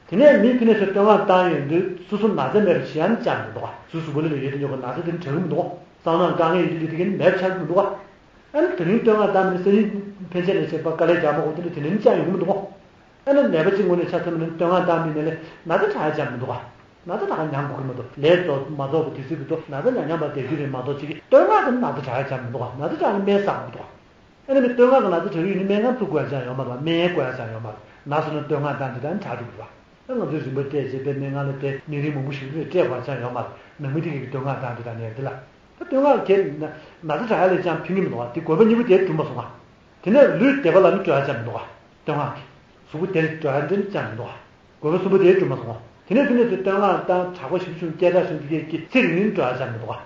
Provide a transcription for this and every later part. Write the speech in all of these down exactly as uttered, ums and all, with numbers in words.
དེ་ནས་མི་དེ་ནས་ཚུར་བསྟོད་བསྔགས་བཏང་ཡོང་དུས་སོ་སོ་ན་ཚ་མེད་པ་ཞིག་ཡང་བཅག་མི་འདུག་ག། གཟུགས་གཟུགས་པོ་ལ་ཡོད་དེ་ཉོ་གི་ན་ཚ་དེ་ནི་དྲག་གི་མི་འདུག་ག། སང་ནང་དཀའ་ངལ་ཡོད་དེ་དེ་གིན་མེད་ཆགས་ཀྱི་མི་འདུག་ག། ཨ་ནི་དེ་རིང་བསྟོད་བསྔགས་བཏང་མི་སང་ཉིན་ཕན་ཆད་ལས་བྱེད་པ་དཀའ་ལས་རྒྱག་མ་དགོས་དེ་འདྲ་དེ་ནས་བཅག་ཡོང་གི་མི་འདུག་ག། ཨ་ནི་ནད་པ་གཅིག་ངོས་ནས་ཆ་མཚོན་ན་བསྟོད་བསྔགས་བཏང་མི་ནས་ལས་ན་ཚ་དྲག་ཡ་ཆགས་མི་འདུག་ག། ན་ཚ་དྲག་མྱང་དགོས་ཀྱི་མི་འདུག་ལས་རྫོགས་མ་རྫོགས་པ་དུས་ཚོད་ཀྱི་འདུག་ན་ཚ་མྱང་མྱང་བ་བསྡད་རྒྱུ་རེད་མ་གཏོགས་ཅིག་གིས་བསྟོད་བསྔགས་དེ་ན་ཚ་དྲག་ཡ་ཆགས་མི་འདུག་ག། ན་ཚ་དྲག་ནི་སྨན་ཟ་དགོས་མི་འདུག་ག། ཨ་ནི་མི་བསྟོད་བསྔགས་ཀྱི་ན་ཚ་དྲག་ཡོད་ནི་སྨན་ཁང་བཙུགས་དགོས་ཡ་ཆགས་ཡོད་མ་རེད། སྨན་ཡང་དགོས་ཡ་ཆགས་ཡོད་མ་རེད། ན་སོང་ན་བསྟོད་བསྔགས་བཏང་དེ་དང་དྲག་འགྲོ་གི་རེད་པ། ད་ང་ཚོས་རིན་པ་སྤྲད་བྱས་པའི་སྨན་ཁང་ལ་བསྡད་ནད་རིགས་མང་པོ་ཞིག་རེད་སྤྲད་དགོས་ཡ་ཆགས་ཡོད་མ་རེད། ནང་མི་དེ་གས་ཀྱིས་བསྟོད་བསྔགས་བཏང་དེ་དང་ནས་དེ་ལ། ད་བསྟོད་བསྔགས་གས་ན་ན་ཚ་དྲག་ཡ་ལས་ཀྱང་ཕན་གྱི་མི་འདུག་ག། དེ་དགོས་པ་གཉིས་པོ་དེ་འགྲུབ་མ་སོང་ང་། དེ་ནས་ལུས་བདེ་བ་ལ་ནི་འགྲོ་ཡ་ཆགས་མི་འདུག་ག། བསྟོད་བསྔགས་ཀྱིས། གཟུགས་པོ་བདེ་རུ་འགྲོ་ཡ་འདི་ནི་ཆགས་མི་འདུག་ག། དགོས་པ་གསུམ་པོ་དེ་འགྲུབ་མ་སོང་ང་། དེ་ནས་དེ་ནས་དེ་བསྟོད་བསྔགས་དང་དྲག་པོ་ཞེ་པོ་བྱུང་སྐད་གྲགས་བྱུང་དེ་གས་ཀྱིས་ཚེ་རིང་རིང་འགྲོ་ཡ་ཆགས་མི་འདུག་ག།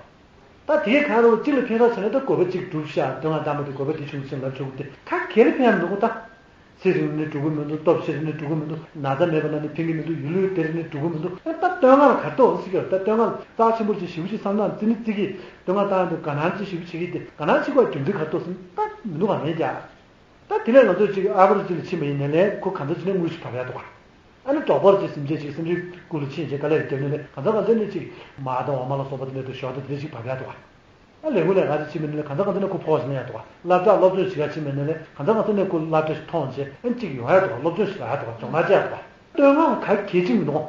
ད་དེ་གས་གང་རུང་གཅིག་ལ་ཕན་ཐོགས་བྱས་ན་ད་དགོས་པ་གཅིག་འགྲུབ་ཤག། བསྟོད་བསྔགས་བཏང་པ་དེ་དགོས་པ་དེ་བྱུང་ཟེར་ལབ་ཆོག་གི། དེ་ག་གེ་ལ་ཕན་ཡ་མི་འདུག་ག། ད། ཚེ་རིང་ནི་འགྲོ་གི་མི་འདུག་སྟོབས་ཆེ་རིང་ནི་འགྲོ་གི་མི་འདུག་ན་ཚ་མེད་པ་ན་ནི་ཕན་གྱི་མི་འདུག་ཡུལ་ལུས་དེར་ནི་འགྲོ་གི་མི་འདུག་ཨ་ད་བསྟོད་བསྔགས་ལ་ག་རེ་འདུག་ཟེར་གྱི་ཡོད། ད་བསྟོད་བསྔགས་རྩ་ཆེན་པོ་ཅིག་ཞེ་པོ་ཅིག་བསམ་བློ་བརྩི་ནི་བརྩི་གི། བསྟོད་བསྔགས་བཏང་དུས་དགའ་སྣང་ཅིག་ཞེ་པོ་བྱེད་ཀྱི། དེ་དགའ་སྣང་བྱེད་དགོས་རྒྱུ་མཚན་ག་རེ་འདུག་ཟེར་ན་ད་མི་འདུག་ག་མེད་ཀྱག། ད་དེ་ནས་ང་ཚོ་ཅིག་ཨ་ཕ་རུ་ཅིག་ལ་ཕྱིན་པ་ཡིན་ནའི་ལས་ཁོ་ག་འདྲ་ཅིག་ནས་དངོས་སུ་བབས་ཡ་འདུག་ག། ཨ་ནི་གྲོགས་པོར་ཅིག་སེམས་ཅན་ཅིག་སེམས་ཅན་སྐུ་ལ་ཕྱིན་བྱས་དཀའ་ལས་རྒྱབ་ནས་ལས་གང་ཟག་གང་ཟག་ནས་ཅིག་མ་དང་འོ་མ་ལ་སོགས་པ་དེ་འདྲ་དུ་ཞོར་དུ་དེ་འདྲ་ཅིག་བབས་ཡ་འདུག་ག། ཨ་ལས་ཁུངས་ལས་ག་ཚོད་ཕྱིན་པ་ཡིན་ནའི་ལས་གང་ཟག་གང་ཟག་ནས་ཁོ་ཕོགས་ཟིན་ཡ་འདུག་ག། སློབ་གྲྭ་སློབ་སྦྱོང་བྱེད་ག་ཕྱིན་པ་ཡིན་ནའི་ལས་གང་ཟག་གང་ཟག་ནས་ཁོ་སློབ་གྲྭ་ཞིག་མཐོང་བྱས་ཨ་ནི་ཅིག་ཡོང་ཡ་འདུག་ག། སློབ་སྦྱོང་ཞིག་ལ་ཡ་འདུག་ག། སྦྱོང་བརྡར་བྱེད་ཡ་འདུག་ག། བསྟོད་བསྔགས་ག་གེ་ཅིག་མི་འདུག་ག།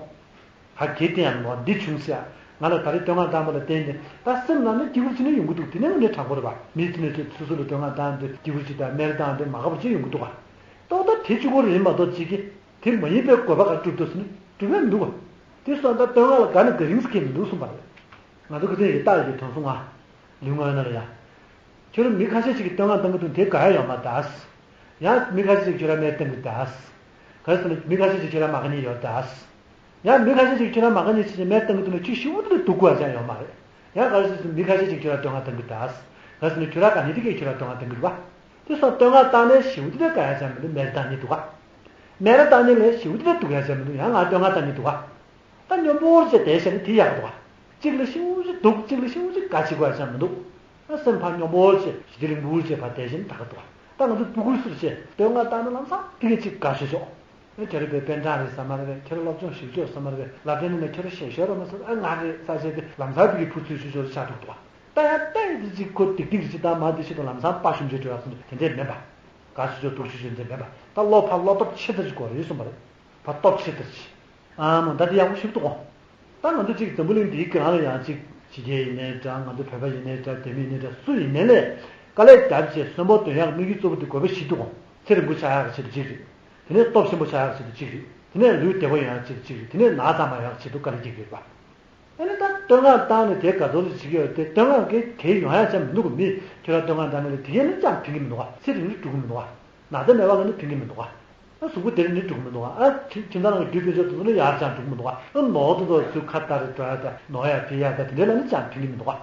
ག་གེ་བསྟན་ཡ་མི་འདུག་ག། འདི་བྱུང་ཟེར་ཡ། ང་ལ་ད་རེས་བསྟོད་བསྔགས་བཏང་པ་ལ་བརྟེན་ནས་ད་སེམས་ནང་ནས་སྐྱིད་པོ་བྱས་ནས་ཡོང་གི་འདུག། དེ་ནས་དངོས་གནས་དྲང་པོ་རེད་པ། མི་དེ་ནས་ཚོས་སོ་སོ་ལ་བསྟོད་བསྔགས་བཏང་དུས་སྐྱིད་པོ་ཅིག་དང་སྨད་ར་བཏང་དུས་མ་དགའ་པོ་ཅིག་ཡོང་གི་འདུག་ག། ཏོག་ཏོག་དེ་གཅིག་པོ་རེད་མ་གཏོགས་ཅིག་གིས་དེ་མ་ཡིན་པའི་དགོས་པ་ག་སྒྲུབ་ཐུབ་ཟེར་ན་སྒྲུབ་ཡ་མི་འདུག་ག། དེ་སོང་ཙང་བསྟོད་བསྔགས་ལ་དགའ་ནས་དགའ་རིང་ཟེར་མཁན་མི་འདུག་གསུངས་པ་རེད། ང་ཚོ་ཁ་སང་ཡི་རྟགས་ཡི་དོན་གསུང་ང་། ལུས་ངག་ཡོད་ན་ལ་ཡ། ཁྱོད་རང་མི་ཁ་ཤས་ཤིག་གིས་བསྟོད་བསྔགས་བཏང་གི་འདུག་དེ་དགའ་ཡ་ཡོད་མ་རེད་ད། ཡང་མི་ཁ་ཤས་ཤིག་ཁྱོད་རང་སྨད་བཏང་གི་ད། ག་རེ་ཟེར་ན་མི་ཁ་ཤས་ཤིག་ཁྱོད་རང་མ་དགའ་མཁན་ཡོད་ད། ཡང་མི་ཁ་ཤས་ཤིག་ཁྱོད་རང་མ་དགའ་མཁན་ཞིག་སྨད་བཏང་གི་འདུག་ན་ཁྱོད་ཞེ་པོ་ཅིག་སྡུག་དགོས་ཡ་ཅང་ཡོད་མ་རེད། ཡང་ག་རེ་ཟེར་ན་མི་ཁ་ཤས་ཤིག་ཁྱོད་རང་བསྟོད་བསྔགས་བཏང་གི་ད། ག་རེ་ཟེར་ན་ཁྱོད་རང་དགའ་མཁན་དེ་གས་ཁྱོད་རང་བསྟོད་བསྔགས་བཏང་གི་རེད་པ། དེ་སོང་བསྟོད་བསྔགས་བཏང་ནས་ཞེ་པོ་ཅིག་དགའ་ཡ་ཅང་མི་འདུག་སྨད་བཏང་མཁན་འདུག་ག། སྨད་ར་བཏང་མཁན་ལས་ཞེ་པོ་ཅིག་སྡུག་ཡ་ཅང་མི་འདུག་ཡང་ང་བསྟོད་བསྔགས་བཏང་མཁན་འདུག་ག། ད་སྙོམས་པོར་བྱས་བསྡད་བཞག་ན་དེ་ཡག་འདུག་ག། གཅིག་ལ་ཤིན་ཏུ་སྡུག་གཅིག་ལ་ཤིན་ཏུ་དགའ་བྱེད་དགོས་ཡ་ཅང་མི་འདུག་ཨ་སེམས་ཕར་སྙོམས་པོར་བྱས་ཞི་བདེ་རིང་པོར་བྱས་ཕར་བསྡད་བཞག་ན་ད་ག་འདུག་ག། ད་ང་ཚོ་སྤུ་གུ་སུ་རེད་བྱས་བསྟོད་བསྔགས་བཏང་ན་ལམ་སང་དེ་གས་གཅིག་དགའ་ཤོས་ཤོག་ཨེ་ཁྱེད་རང་དཔེ་པཎ་ཀྲང་རེད་ཟེར་མ་རེད་པས། ཁྱེད་རང་སློབ་སྦྱོང་ཞིག་ཆོག་ཟེར་མ་རེད་པས། ལབ་དྲན་ནས་ན་ཁྱེད་རང་ཞན་ཤོས་རེད་མ་ཟེར། ཨ་ང་རེད་ས་བྱས་ཏེ་ལམ་སང་དེ་གས་ཕུ་ཚུལ་ཤོས་ཤོས་རེད་ཆགས་འགྲོ་འདུག་ག། ད་ཡང་ལྟ་ཡི་དེ་གཅིག་ཁོ་སྡིག་སྡིག་རེ་བྱེད་དང་མ་བདེ་བྱེད་དང་ལམ་སང་དཔའ་ཞུམ་བྱེད་འགྲོ་ཡ་སོང་དེ་འདྲས་མེད་པ། དགའ་ཆོག་ཆོག་སྡུག་ཆོག་ཆོག་འདྲས་མེད་པ། ད་བློ་ཕར་བློ་སྟོབས་ཆེ་ཙམ་ཅིག་དགོས་རེད་གསུངས་པ་རེད། ཕར་སྟོབས་ཆེ་ཙམ་ཅིག་ཨ་མོ་ད་དེ་ཡག་པོ་ཞིག་འདུག་གོ། ད་ང་ཚོ་གཅིག་འཛམ་བུ་གླིང་འདིའི་སྒང་ལ་ཡང་གཅིག་ཕྱི་རྒྱལ་ཡིན་ནའི་འདྲ་ང་ཚོ་བོད་པ་ཡིན་ནའི་འདྲ་བོད་མི་ཡིན་ནའི་འདྲ་སུ་ཡིན་ནའི་ལས་དཀའ་ལས་བརྒྱབ་བྱས་གསོན་པོ་འདོན་ཡག་དམིགས་ཡུལ་གཙོ་བོ་དེ་དགོས་པ་བཞི་འདུག་གོ། ཚེ་རིང་པོ་ཆགས་ཡག་ཆེད་དུ་གཅིག་རེད། དེ་ནས་སྟོབས་ཆེན་པོ་ཆགས་ཡག་ཆེད་དུ་གཅིག་རེད། དེ་ནས་ལུས་བདེ་པོ་ཡོང་ཡག་ཆེད་དུ་གཅིག་རེད། དེ་ནས་ན་ཚ་མ་ཡོང་ཡག་ཆེད་དུ་དཀའ་ལས་རྒྱག་གི་རེད་པ། ཨ་ནི་ད་བསྟོད་བསྔགས་བཏང་ནས་དེ་དགའ་ཚོར་ཞིག་བྱེད་ཀྱི་ཡོད་དེ་བསྟོད་བསྔགས་ཀྱིས་གལ་ཡོང་ཡ་ཅང་མི་འདུག་གི། མི་ཁྱོད་རང་བསྟོད་བསྔགས་བཏང་ནས་ལས་དེ་གས་ནི་ཅང་ཕན་གྱི་མི་འདུག་ག། ཚེ་རིང་རིང་འགྲོ་གི་མི་འདུག་ག། ན་ཚ་མེད་པ་ལ་ནི་ཕན་གྱི་མི་འདུག་ག། ཨ་གཟུགས་པོ་དེ་རིང་ནི་འགྲོ་གི་མི་འདུག་ག། ཨ་ཁྱིམ་ཁྱིམ་ཚང་ནང་གི་རྒྱུ་སྤེལ་ཕྱོགས་དེ་ཚོ་ནི་ཡར་ཅང་འགྲོ་གི་མི་འདུག་ག། ཨ་ནོར་དེ་ཚོ་ཚུར་ཁ་བཏགས་རེ་འགྲོ་ཡ་ད་ནོར་ཡ་འཕེལ་ཡ་ད་དེ་འདྲས་ལ་ནི་ཅང་ཕན་གྱི་མི་འདུག་ག།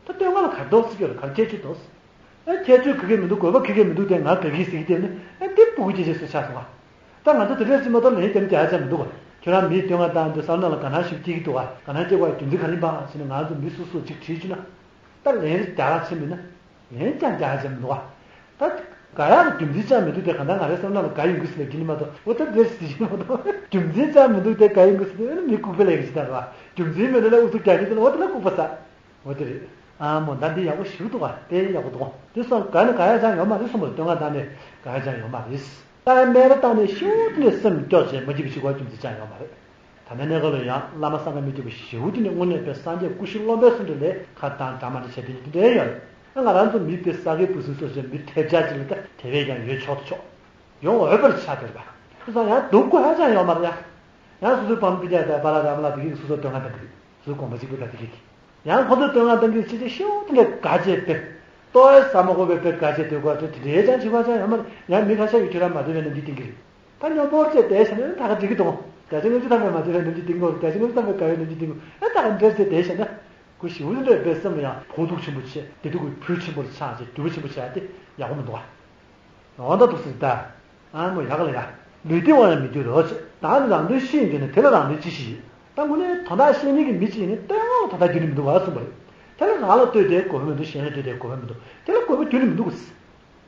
ད་བསྟོད་བསྔགས་ལ་ག་རེ་འདུག་ཟེར་གྱི་ཡོད་རེད། ག་རེ་ཁྱད་ཆོས་འདུག། ཨ་ཁྱད་ཆོས་ག་གེ་མི་འདུག། དགོས་པ་ག་གེ་མི་འདུག། དེ་ང་དགའ་གི་ཟེར་གྱི་དེ་ནི་ཨ་དེ་སྤུ་གུ་སྐྱེ་ཆེད་སུ་ཆགས་སོང་ང་། ད་ང་ཚོ་དེ་འདྲ་ཞིག་མ་གཏོགས་ལན་རྒྱབ་རྒྱག་ཡ་ཅང་མི་འདུག་ག། ཁྱོད་རང་མིའི་བསྟོད་བསྔགས་བཏང་དུས་བསམ་བློ་ལ་དགའ་སྣང་ཞིག་སྐྱེ་གི་འདུག་ག། དགའ་སྣང་སྐྱེ་དགོས་པའི་རྒྱུ་མཚན་ག་རེ་ཡིན་པ་ཟེར་ནས་ང་ཚོ་མི་སོ་སོ་ཅིག་དྲིས་བྱུང་ན། ད་ལན་རྒྱག་ཡ་ཅང་མེད་ན། ལན་ཅང་རྒྱག་ཡ་ཅང་མི་འདུག་ག། ད་དགའ་ཡག་ལ་རྒྱུ་མཚན་ཅང་མི་འདུག་དེ་གང་ལྟར་ང་རའི་བསམ་བློ་ལ་དགའ་ཡོང་གི་ཟེར་ལབ་རྒྱུ་ནི་མ་གཏོགས་འོ་ད་དེར་ཟེར་གྱི་མ་གཏོགས་རྒྱུ་མཚན་ཅང་མི་འདུག་དེ་དགའ་ཡོང་གི་ཟེར་དེ་ནི་མི་ལྐུགས་པ་ལས་ཀྱི་ཅི་ད་རེད་བ། རྒྱུ་མཚན་མེད་ན་ལ་ཨུ་ཚུགས་རྒྱག་གི་དེ་ལ་འོ་དེ་ལ་ལྐུགས་པ་ཟ། འོ་དེ་རེད། ཨ་མོ་ད་འདི་ཡག་པོ་ཞིག་འདུག་ག། དེ་ཡག་པོ་འདུག་ག། དེ་སོང་དགའ་ནི་དགའ་ཡ་ཅང་ཡོད་མ་རེད་གསུངས་པ་རེད། བསྟོད་བསྔགས་བཏང་ནས་དགའ་ཡ་ཅང་ཡོད་མ་རེད། ད་སྨད་ར་བཏང་ནས་ཤིན་ཏུ་ནས་སེམས་སྐྱོ་བྱས་མ་སྐྱིད་པ་ཞིག་གོ་རྒྱུ་མཚན་ཅང་ཡོད་མ་རེད། ད་ལྟའི་གནས་སྐབས་ལ་ཡང་བླ་མ་བསམ་པ་མི་སྐྱོ་བ་ཞེ་པོ་དེ་ནི་དངོས་གནས་པའི་སངས་རྒྱས་སྐུ་བཞི་སློབ་དཔོན་སུ་འདྲ་ལས་ཁ་བཏང་འདྲ་མ་འདྲ་བྱས་དེ་ནི་དེ་འདྲའི་ཡོད་རེད། ཨ་ང་རང་ཚོ་མི་དཔེ་ས་དགེ་བུ་སྲིང་སོགས་བྱས་མི་ཐེབས་ཆག་ཅིག་ལ་ད་དེ་བས་ཀྱང་ཡོད་ཆོག་ཏུ་ཆོག་ཡོང་འོས་པར་ཆགས་བསྡད་པ། དེ་ཙང་ཡང་སྡུག་དགོས་ཧ་ཅང་ཡོད་མ་རེད་ཡ། ཡང་སོ་སོའི་བུ་མོ་སྤུན་ཀྱག་དང་པཱ་ལགས་ར་མ་ལགས་དེ་གིས་སོ་སོར་བསྟོད་བསྔགས་བཏང་གི་རེད། སོ་སོའི་དགོངས་པ་གཅིག་པུ་དང་དེ་གིས། ཡང་ཁོ་ཚོས་བསྟོད་བསྔགས་བཏང་གི་ཅི་ཅི་ཤེས་འོ་དེ་འདྲའི་དགའ་བྱས་དཔེ། ལྟོ་ཡ་ཟ་མ་དགོས་པའི་དཔེ་དགའ་བྱས་སྡོད་དགོས་དེ་དེ་འདྲའི་ཅང་བྱེད་དགོས་ཅང་ཡོད་མ་རེད། ཡང་མི་ཁ་ཤས་ཀྱིས་ཁྱོད་རང་མ་སྡོད་པའི་ནམ་རྒྱུན་བསྟན་གི་རེད། ད་སྙོམས་པོར་བྱས་བསྡད་བྱས་ནས་ད་ག་འགྲིག་གི་འདུག། བརྒྱ་ཆ་ལྔ་བཅུ་ཐམ་པས་མ་བསྡད་པའི་ནམ་རྒྱུན་བསྟན་གི་རེད། བརྒྱ་ཆ་ལྔ་བཅུ་ཐམ་པས་དགའ་བའི་ནམ་རྒྱུན་བསྟན་གི་རེད། ད་ག་འདྲ་བྱས་བསྡད་བྱས་ན། ཁོ་ཞེ་པོ་འདྲ་བའི་སེམས་ལ་ཡང་ཕོག་ཐུག་ཆེན་པོ་བྱས་དེ་དུས་ཁོས་ཕུལ་ཆེན་པོར་ཆགས་བྱས་འདུན་པ་ཆེན་པོ་བྱས་ཏེ་ཡག་པོ་མི་འདུག་ག། འོ་ད་འདུག་ཟེར་ད། ཨ་མོ་ཡག་ལ་ཡ། ལུས་བདེ་བ་ཡང་མི་འདོད་རོགས་བྱེད། བདག་ནི་རང་དོན་ཤེས་ཡོན་གྱི་ནི་དེ་ལ་རང་དོན་ཅི་ཞིག་ཡོད། ད་དངོས་གནས་དོན་དག་ཤེས་མཁན་གྱི་མི་གཅིག་ཡིན་ན་བསྟོད་བསྔགས་ལ་དོན་དག་རྒྱུ་ནི་མི་འདུག་ག་གསུངས་པ་རེད། དེ་ལ་རང་ལ་ལྟོས་ཏེ་དགོས་པ་མི་འདུག། གཞན་ལ་ལྟོས་ཏེ་དགོས་པ་མི་འདུག། དེ་ལ་དགོས་པ་རྒྱུ་ནི་མི་འདུག་ག།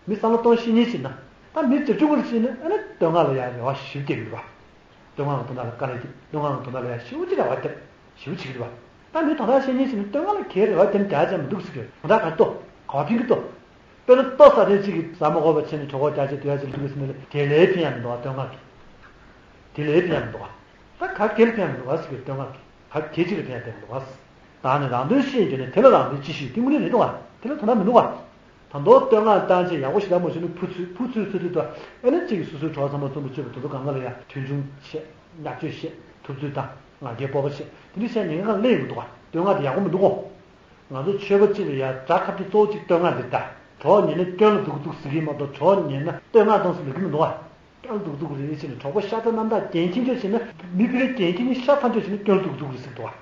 མི་བསམ་བློ་གཏོང་ཤེས་མཁན་ཞིག་ན་ད་མི་རྩེ་གཅིག་པུར་ཕྱིན་ན་ཨ་ནི་བསྟོད་བསྔགས་ལ་ཡང་རེ་བ་ཞིབ་རྒྱག་གི་རེད་པ། བསྟོད་བསྔགས་ཀྱི་དོན་དག་ལ་དཀའ་ལས་བརྒྱབ། བསྟོད་བསྔགས་ཀྱི་དོན་དག་ལ་ཡང་ཞེ་པོ་ཅིག་རེ་བ་བརྒྱབ། ཞེ་པོ་ཅིག་རེད་བ། ད་མི་དོན་དག་བཤད་མཁན་ཞིག་ནི་བསྟོད་བསྔགས་ལ་གའི་རེ་བ་བརྒྱབ་ནས་རྒྱག་ཅག་མི་འདུག་ཟེར་གྱི། དོན་དག་ག་ལྟོ། ག་བ་ཕིང་གི་ལྟོ། དཔེར་ན་ལྟོ་ཟ་དེ་ཅིག་གིས་ཟ་མ་དགོས་པ་བྱས་ནས་གྲོད་ཁོག་རྒྱགས་བྱས་སྡོད་ཡག་ཅིག་འདུག་ཟེར་ནས་དེ་ལས་ཕན་ཡག་མི་འདུག་བ། བསྟོད་བསྔགས་ཀྱིས་དེ་ལས་ཕན་ཡག་མི་འདུག་བ། ད་ག་གེ་ལ་ཕན་ཡག་མི་འདུག་བ་ཟེར་གྱི། བསྟོད་བསྔགས་ཀྱིས་ག་གེ་ཅིག་ལ་ཕན་ཡག་མི་འདུག་བ། བདག་ནི་རང་དོན་ཤེས་འགྱུར་ནས། དེ་ལ་རང་དོན་ཅི་ཞིག་ཡོད། དེ་དངོས་གནས་རེད་འདུག་བ། དེ་ལ་དོན་དག་མི་འདུག་བ། ད་མདོ་བསྟོད་བསྔགས་བཏང་བྱས་ཡག་པོ་ཞེ་དྲག་མ་བྱུང་ན་ཕུ་ཚུལ་ཕུ་ཚུལ་ཚུལ་དུ་དང་། ཨ་ནི་གཅིག་གིས་སོ་སོའི་གྲོགས་ཚང་མ་ཚོགས་འདུ་བྱེད་པ་དེ་ཚོ་གང་ག་ལ་ཡང་དོན་ཆུང་བཤད། བརྙས་བཅོས་བཤད། ཐུབ་ཚོད་དང་ང་རྒྱལ་སྤོབས་པ་བཤད། དེ་འདྲ་བཤད་ཉེན་ཁ་སླེབས་ཡོང་གི་འདུག་བ། བསྟོད་བསྔགས་དེ་ཡག་པོ་མི་འདུག་གོ། ང་ཚོ་ཆོས་པ་གཅིག་ལ་ཡང་དགྲ་ཁ་གཏད་གཙོ་བོ་གཅིག་བསྟོད་བསྔགས་འདི་ད། གྲོགས་ཉན་ན་སྐྱོན་ལ་སྡུག་སྡུག་ཟེར་གྱི་མ་གཏོགས། གྲོགས་ཉན་ན་བསྟོད་བསྔགས་གཏོང་ཟེར་ལབ་ཀྱི་མི་འདུག་བ། སྐྱོན་ལ་སྡུག་སྡུག་རེད་ཟེར་ནས་གྲོགས་པོ་ཤ་ཚ་རྣམ་དག་རྒྱན་ཁྱིམ་ཆོག་བྱས་ན། མི་ཕ་གིའི་རྒྱན་ཁྱིམ་ནི་ཤ་ཚ་ཆོག་བྱས་ན་སྐྱོན་ལ་སྡུག་སྡུག་རེད་ཟེར་གྱི་འདུག་བ།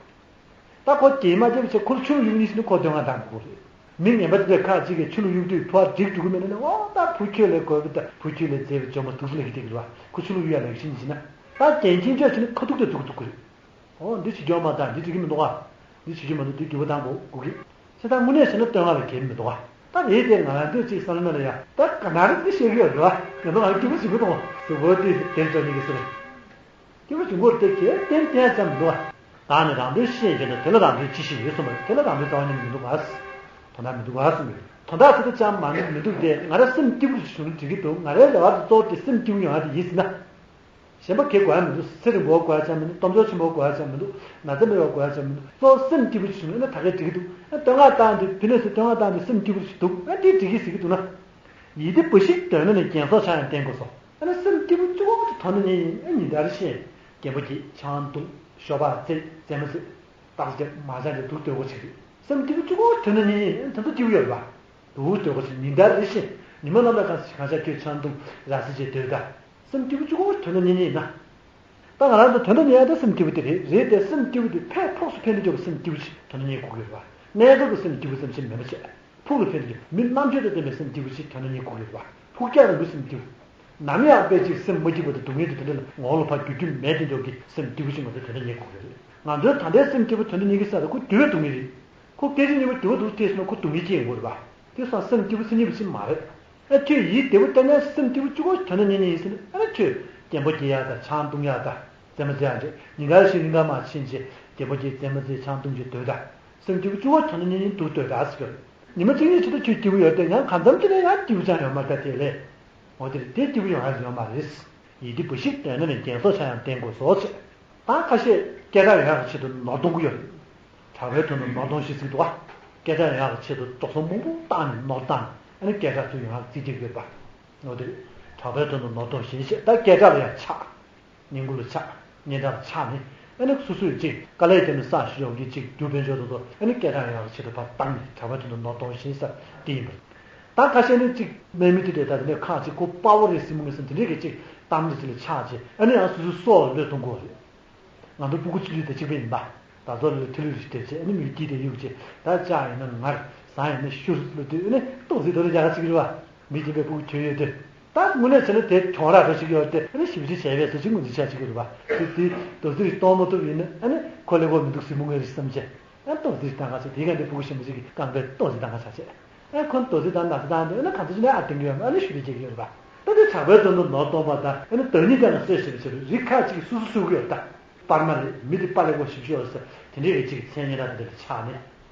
ད་ཁོ་རྒྱན་མ་རྒྱབ་བྱས་ཁོ་ལ་ཆུ་ལོག་གཡུག་ནི་ཟེར་ན་ཁོ་བསྟོད་བསྔགས་བཏང་དགོས་རེད། མི་ངན་པ་དེ་འདྲ་ཁ་ཅིག་གིས་ཆུ་ལོག་གཡུག་དུས་ཕོ་བ་འགྲིག་འགྲོ་གི་མེད་ན་ནི། འོ་ད་བུ་ཁྱོད་ལས་དགོས་པ་ད། བུ་ཁྱོད་ལས་མཛེས་པ་ཇོ་མོ་འདུག་ཟེར་ལབ་ཀྱི་བསྡད་ཀྱི་རེད་བ། ཁོ་ཆུ་ལོག་གཡུག་ཡག་ལབ་ཀྱི་ཤེས་ནི་བྱས་ན། ད་རྒྱན་ཁྱིམ་ཆོག་བྱས་ན་ཁ་ཐུག་དེ་འདུག་འདུག་གི་རེད། འོ་འདི་བྱེད་རྒྱུ་མ་ད། འདི་འགྲིག་གི་མི་འདུག་ག། འདི་བྱེད་རྒྱུ་མ་འདུག། འདི་འགྱུར་བ་བཏང་དགོས་དགོས་ཀྱི། བྱས་ཙང་དངོས་གནས་བྱས་ན་བསྟོད་བསྔགས་ལ་གལ་མི་འདུག་ག། ད་རེད་དེ། ང་རང་ཚོས་ཅིག་བསམ་བློ་ནང་ལ་ཡ་ད་ག་ན་རེ་དེ་བཤད་ཀྱི་ཡོད་རེད་བ། ང་ཚོ་ང་སྐྱིད་པོ་ཞིག་མི་གཏོང་། གཟུགས་པོ་དེ་དེར་འཇོག་ཉིད་ཀྱི་ཟེར། སྐྱེ་བོ་བྱུང་བོར་དེ་གལ་ཏན་ཏན་ཙམ་འདུག་བ། བདག་ནི་རང་དོན་ཤེས་འགྱུར་ནས། དེ་ལ་རང་དོན་ཅི་ཞིག་ཡོད་གསུངས་པ་རེད། དེ་ལ་རང་དོན་རྩ་བ་ཉིད་ནས་མི་འདུག་ག། དོན་དག་མི་འདུག་ག་གསུངས་པ་རེད། དོན་དག་དེ་ལྟར་ཅང་མ་མི་འདུག་སྟེ། ང་རང་སེམས་སྐྱིད་པོ་ཞིག་བྱུང་ན་འགྲིག་གི་འདུག། ང་རའི་རེ་བ་དེ་གཙོ་བོ་དེ་སེམས་སྐྱིད་པོ་ཡོང་ཡག་དེ་ཡིན་ཟེར་ན། གཞན་པ་གའི་དགོས་ཡག་མི་འདུག། ཚེ་རིང་པོ་དགོས་ཡག་ཅང་མི་འདུག། སྟོབས་འབྱོར་ཆེན་པོ་དགོས་ཡག་ཅང་མི་འདུག། ན་ཚ་མེད་པ་དགོས་ཡག་ཅང་མི་འདུག། གཙོ་བོ་སེམས་སྐྱིད་པོ་ཞིག་བྱུང་ན་ད་གའི་འགྲིག་གི་འདུག། ཨ་བསྟོད་བསྔགས་བཏང་དུས་ཕི་ནས་སུ་བསྟོད་བསྔགས་བཏང་དུས་སེམས་སྐྱིད་པོ་ཞིག་འདུག། ཨ་འདི་འགྲིག་གི་ཟེར་གྱི་འདུག་ན། ཡིད་བདེ་འབའ་ཞིག་འདོད་ན་ནི། རྒྱན་སོགས་ཆ་ཡང་བསྟེན་དགོས་སོ། ཨ་ནི་སེམས་སྐྱིད་པོ་གཅིག་པོ་དོན་དུ་གཉེར་ཡིན། ཨ་ཉིན་ལྟར་ཤེས། རྒན་པོ་སྐྱིད། ཆང་འཐུང་། ཞོགས་པ་རྩེད། རྩེད་མོ་རྩེ། སྟག་རྒྱབ། མ་ཅང་རྒྱབ་འདུག་སྡོད་དགོས་ཆེ་གི། སེམས་སྐྱིད་པོ་གཅིག་པོ་དོན་དུ་གཉེར་ཡིན། ཨ་དོན་དུ་སྐྱིད་པོ་ཡོད་རེད་པ། འདུག་སྡོད་དགོས་ཆེ། ཉིན་ལྟར་རེ་བཞིན་ཉི་མ་ནམ་ལ་གང་གང་ཤར་ཁྱོད་ཆང་འཐུང་ར་བཟི་བྱས་སྡོད་ད། སེམས་སྐྱིད་པོ་གཅིག་པོ་དོན་དུ་གཉེར་ཡིན་ན། ད་ང་རང་ཚོ་དོན་དུ་གཉེར་ཡག་དེ་སེམས་སྐྱིད་པོ་དེ་རེད། རེད་དེ་སེམས་སྐྱིད་པོ་དེ་ཕན་ཕོགས་སུ་ཕན་ཐོགས་ཀྱི་སེམས་སྐྱིད་པོ་ཞིག་དོན་དུ་གཉེར་དགོས་ཀྱི་ཡོད་རེད་པ། གནས་སྐབས་ཀྱི་སེམས་སྐྱིད་པོ་ཙམ་ཞིག་མིན་པ་བྱས། ཕུགས་ལ་ཕན་ཐོགས་ཀྱི་མི་རྣམ་དཔྱོད་དང་ལྡན་པའི་སེམས་སྐྱིད་པོ་ཞིག་དོན་དུ་གཉེར་དགོས་ཀྱི་ཡོད་རེད་པ། ཕུགས་རྒྱང་རིང་པོའི་སེམས་སྐྱིད་པོ། ནམ་ཡང་དཔེ་གཅིག་སེམས་མ་སྐྱིད་པ་དང་སྡུག་བསྔལ་དང་དེ་འདྲ་ལ་ངོ་ལ་ཕར་འགྱུར་རྒྱུ་མེད་དེ་འདྲ་གི་སེམས་སྐྱིད་པོ་ཞིག་ང་ཚོས་དོན་དུ་གཉེར་དགོས་ཀྱི་རེད། ང་ཚོའི་ད་ལྟའི་སེམས་སྐྱིད་པོ་དོན་དུ་གཉེར་གྱི་ས་དེ་ཁོ་དུས་བབ་སྡུག་བསྔལ་རེད། ཁོ་སྐད་ཅིག་གཉིས་པོ་དུས་བབ་སྡུག་ཐེབས་སོང་ན་ཁོ་སྡུག་བསྔལ་སྐྱེ་ཡོང་གི་རེད་པ། དེ་སོང་སེམས་སྐྱིད་པོ་ཚེ་སྙིགས་པ་ཞིག་མ་རེད། ཨ་ཁྱོད་ཡིད་བདེ་པོ་སྟེར་ན་སེམས་སྐྱིད་པོ་གཅིག་པོ་དོན་དུ་གཉེར་གྱི་ཡིན་ཟེར་ན། ཨ་ཁྱོད་རྒན་པོ་སྐྱིད་ཡག་དང་། ཆང་འཐུང་ཡག་དང་། རྩེད་མོ་རྩེ་ཡག་རེད། ཉིན་དཀར་ཞིག་རིང་ག་མ་ཕྱིན་བྱས་རྒན་པོ་སྐྱིད་རྩེད་མོ་རྩེ། ཆང་འཐུང་བྱས་སྡོད་ད། སེམས་སྐྱིད་པོ་གཅིག་པོ་དོན་དུ་གཉེར་གྱི་འདུག་སྡོད་ད་ཟེར་གྱི་རེད། ཉི་མ་གཅིག་གཉིས་ཆེད་དུ་ཁྱོད་སྐྱིད་པོ་ཡོད་དེ། ཡང་གང་འཚམ་ཅིག་ནས་ཡང་སྐྱིད་པོ་ཅང་ཡོད་མ་རེད། ད་དེ་ལས། འོ་དེ་རེད། དེ་སྐྱིད་པོ་ཡོང་ཡག་ཡོད་མ་རེད། ཡིད་བདེ་འབའ་ཞིག་འདོད་ན་ནི། རྒྱན་སོགས་ཆ་ཡང་བསྟེན་དགོས་སོ་ཞེས། ད་ཁ་ཤས་སྐད་གྲགས་ཡོང་ཡག་གི་ཆེད་དུ་ནོར་གཏོང་གི་ཡོད་རེད། གྲགས་པའི་དོན་དུ་ནོར་གཏོང་ཞེས་ཟེར་གྱི་འདུག་བ། སྐད་གྲགས་ཡོང་ཡག་གི་ཆེད་དུ་འགྲོ་སོང་མང་པོ་བཏང་ནས་ནོར་བཏང་ནས། ཨ་ནི་སྐད་གྲགས་ཚུར་ཡོང་ཡག་རྩིས་རྒྱག་གི་ཡོད་པ། འོ་དེ་རེད། གྲགས་པའི་དོན་དུ་ནོར་གཏོང་ཞེས་བཤད། ད་སྐད་གྲགས་ལ་ཡང་ཆགས། སྙིང་ཁུང་ལ་ཆགས། སྙན་གྲགས་ལ་ཆགས་ནས། ཨ་ནི་སོ་སོས་ཅིག་དཀའ་ལས་བརྒྱབ་ནས་བསགས་ཞུ་ཡོང་གི་ཅིག་རྒྱུ་དཔལ་འབྱོར་དེ་ཚོ་ཨ་ནི་སྐད་གྲགས་ཡོང་ཡག་གི་ཆེད་དུ་ཕར་བཏང་ནས། གྲགས་པའི་དོན་དུ་ནོར་གཏོང་ཞེས་ཟེར་དེ་ཡིན་པ་རེད། ད་ཁ་ཤས་ནི་ཅིག་དམག་མི་དེ་འདྲས། ད་དེ་ནས་ཁག་ཅིག་ཁོ་དཔའ་བོ་རེད་ཟེར་མོ་ངེས་སམ་དེ་འདྲས་ཀྱི་ཅིག་གཏམ་དེ་ཚོ་ལ་ཆགས་བྱས། ཨ་ནི་ཡང་སོ་སོའི་སྲོག་ལ་བློས་གཏོང་དགོས་རེད། ང་ཚོ་སྤུ་གུ་ཆུང་ཆུང་དེ་གཅིག་པ་ཡིན་པ། ད་གཟོད་ལ་ཐི་ལི་རི་སྟེར་བྱས། ཨ་ནི་མི་སྐྱིད་དེ་གཡུག་བྱས། ད་ལྕགས་ཡིན་ན་ངར། ཟངས་ཡིན་ན་བཤུར་ལབ་དུས། ཨ་ནི་ཏོག་ཙི་དོ་རེ་རྒྱག་ག་བྱེད་ཀྱི་རེད་བ། མི་སྐྱིད་པའི་སྤུ་གུ་ཁྱོད་ཡོད་དུས། ད་དངོས་གནས་བྱས་ན་དེ་གྱོང་རག་འདྲ་ཞིག་ཡོད་དེ། ཨ་ནི་ཞེ་པོ་ཅིག་བྱས་པས་བཟོ་ཅིག་ངོས་འཛིན་བྱ་བྱེད་ཀྱི་རེད་བ། དེ་དེ་ཏོག་ཙི་གཏོང་མ་ཐུབ་ཡིན་ན། ཨ་ནི་ཁོ་ལས་ཁོ་མི་འདུག་ཟེར་མོ་ངེས་རེད་བསམ་བྱས། ཨ་ཏོག་ཙི་བཏང་ག་བྱས། དེ་ག་འདི་སྤུ་གུ་ཞན་པོ་ཅིག་གི་རྐང་པས་ཏོག་ཙི་བཏང་ག་བྱ་བྱས། ཨ་ཁོ་ཏོག་ཙི་བཏང་ན་ཟེར་བཏང་དུས། ཨ་ནི་གང་ཚོད་ཅིག་ནས་ཨ་བཏང་གི་ཡོད་མ། ཨ་ནི་ཞུ་རེ་བྱེད་ཀྱི་ཡོད་རེད་བ། ད་དེ་གྲགས་པའི་དོན་དུ་ནོར་གཏོང་བ་དང་། ཨ་ནི་བདག་ཉིད་ཀྱང་ལ་གསོད་བྱེད་པའི་ཕྱིར་རིགས་ཁག་ཅིག་སོ་སོ་སུ་གི་ཡོད་ད། པར་མ་རེད། མི་དེ་པར་ལས་ཁོ་ཞིབ་ཤོས་ཟེར་དེ་འདྲས་ཀྱི་ཅིག་མཚན་སྙན་གྲགས་དེ་འདྲ་ལ་ཆགས་ནས།